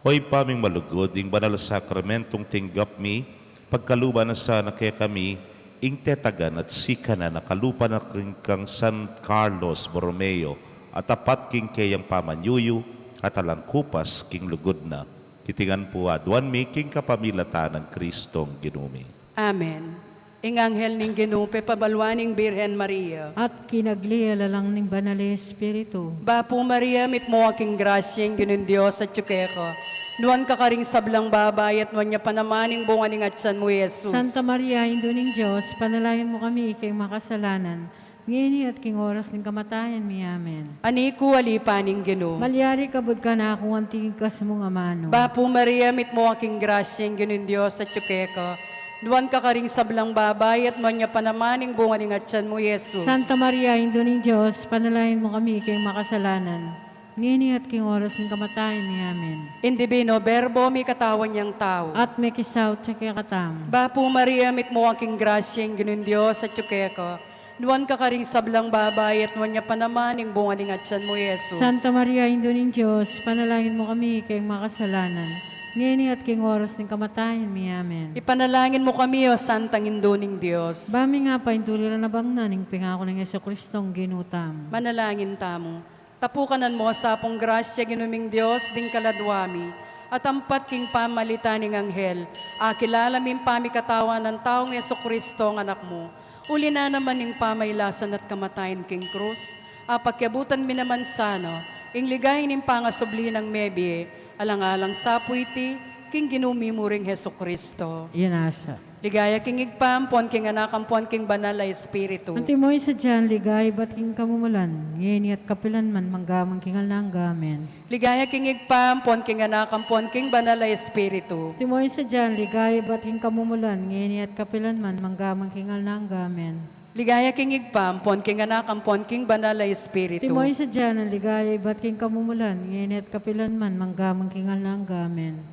O Ibpa ming malugud, ing banal a sakramentong tinggap mi, pagkaluban na sana kekami ing tetagan at sikanan a kalupa na king kang San Carlos Borromeo, a tapat king keyang pamanyuyu, at alang kupas king lugud na. Iti ngan pu aduan mi king kapamilatan nang Kristong Ginu mi. Amen. Ing anghel ning Ginu pepabaluan ing Birhen Maria. At kinagli ya la lang ning Banal a Espiritu. Bapu Maria, mitmu ka king grasya, ing Ginung Dios atyu keka. Nuan ka karing sablang babai, at nuan ya pa naman ing bunga ning atyan mu, Jesus. Santa Maria, Indu ning Dios, panalangin mu kami king makasalanan, ngeni at king oras ning kamatayan mi. Amen. Ani ku, ali pa ning Ginu. Malyari ka kabud kanaku anti ing ikasmu nang amanu. Bapu Maria, mitmu ka king grasya, ing Ginung Dios atyu keka. Nuan ka karing sablang babai, at nuan ya pa naman ing bunga ning atyan mu, Jesus. Santa Maria, Indu ning Dios, panalangin mu kami king makasalanan, ngeni at king oras ning kamatayan mi. Amen. Ing Divino Verbo mikatawan yang tau. At mekisaut ya kekatamu. Bapu Maria, mitmu ka king grasya, ing Ginung Dios atyu keka. Nuan ka karing sablang babai, at nuan ya pa naman ing bunga ning atyan mu, Jesus. Santa Maria, Indu ning Dios, panalangin mu kami king makasalanan, Ngeni at king oras ning kamatayan mi. Amen. Ipanalangin mu kami, O Santang Indu ning Dios. Ba mi nga paintuliran a bangnan ing pengaku nang Jesucristong Ginu tamu. Manalangin tamu. Tapukanan mu sa pung grasya, Ginu ming Dios, ding kaladwa mi, at ampat king pamalitan ning anghel, akilala mi ing pamikatawan nang taung Jesucristong Anak mu, uli na naman ning pamailasan at kamatayan king krus, apakyabutan mi naman sana ing ligaya ning pangasubli nang mebie, alang-alang sa pu iti, king Ginu mi mu ring Jesucristo. Iyan asa. Ligaya king Ibpa, ampon king Anak, ampon king Banal a Espiritu. Antimo ing sadya nang ligaya ibat king kamumulan, ngeni at kapilan man, mangga man king alang angga. Amen. Ligaya king Ibpa, ampon king Anak, ampon king Banal a Espiritu. Antimo ing sadya nang ligaya ibat king kamumulan, ngeni at kapilan man, mangga man king alang angga. Amen. Ligaya king Ibpa, ampon king Anak, ampon king Banal a Espiritu. Antimo ing sadya nang ligaya ibat king kamumulan, ngeni at kapilan man, mangga man king alang angga. Amen.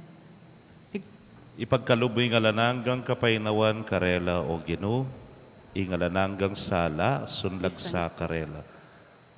Ipagkalub mu ing alang anggang kapaynawan karela, O Ginu, ing alang anggang sala, sunlag sa karela.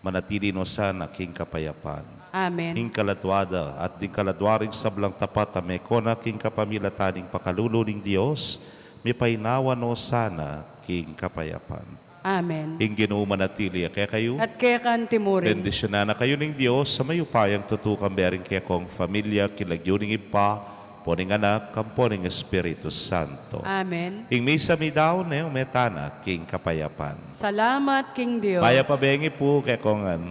Manatili no sana king kapayapan. Amen. Ing kaladwa da at ding kaladwa ring sablang tapat a mekona king kapamilatan ning pakalulu ning Dios, mipaynawa no sana king kapayapan. Amen. Ing Ginu manatili ya kekayu. At keka mu rin. Bendisyunan na kayu ning Dios a mayupayang tutukan, bering kekong familia, king lagyu ning Ibpa, ampo ning Anak, ampo ning Espiritu Santo. Amen. Ing misa meyari ne, ume tana king kapayapan. Salamat king Dios. Mayap a bengi pu kekongan.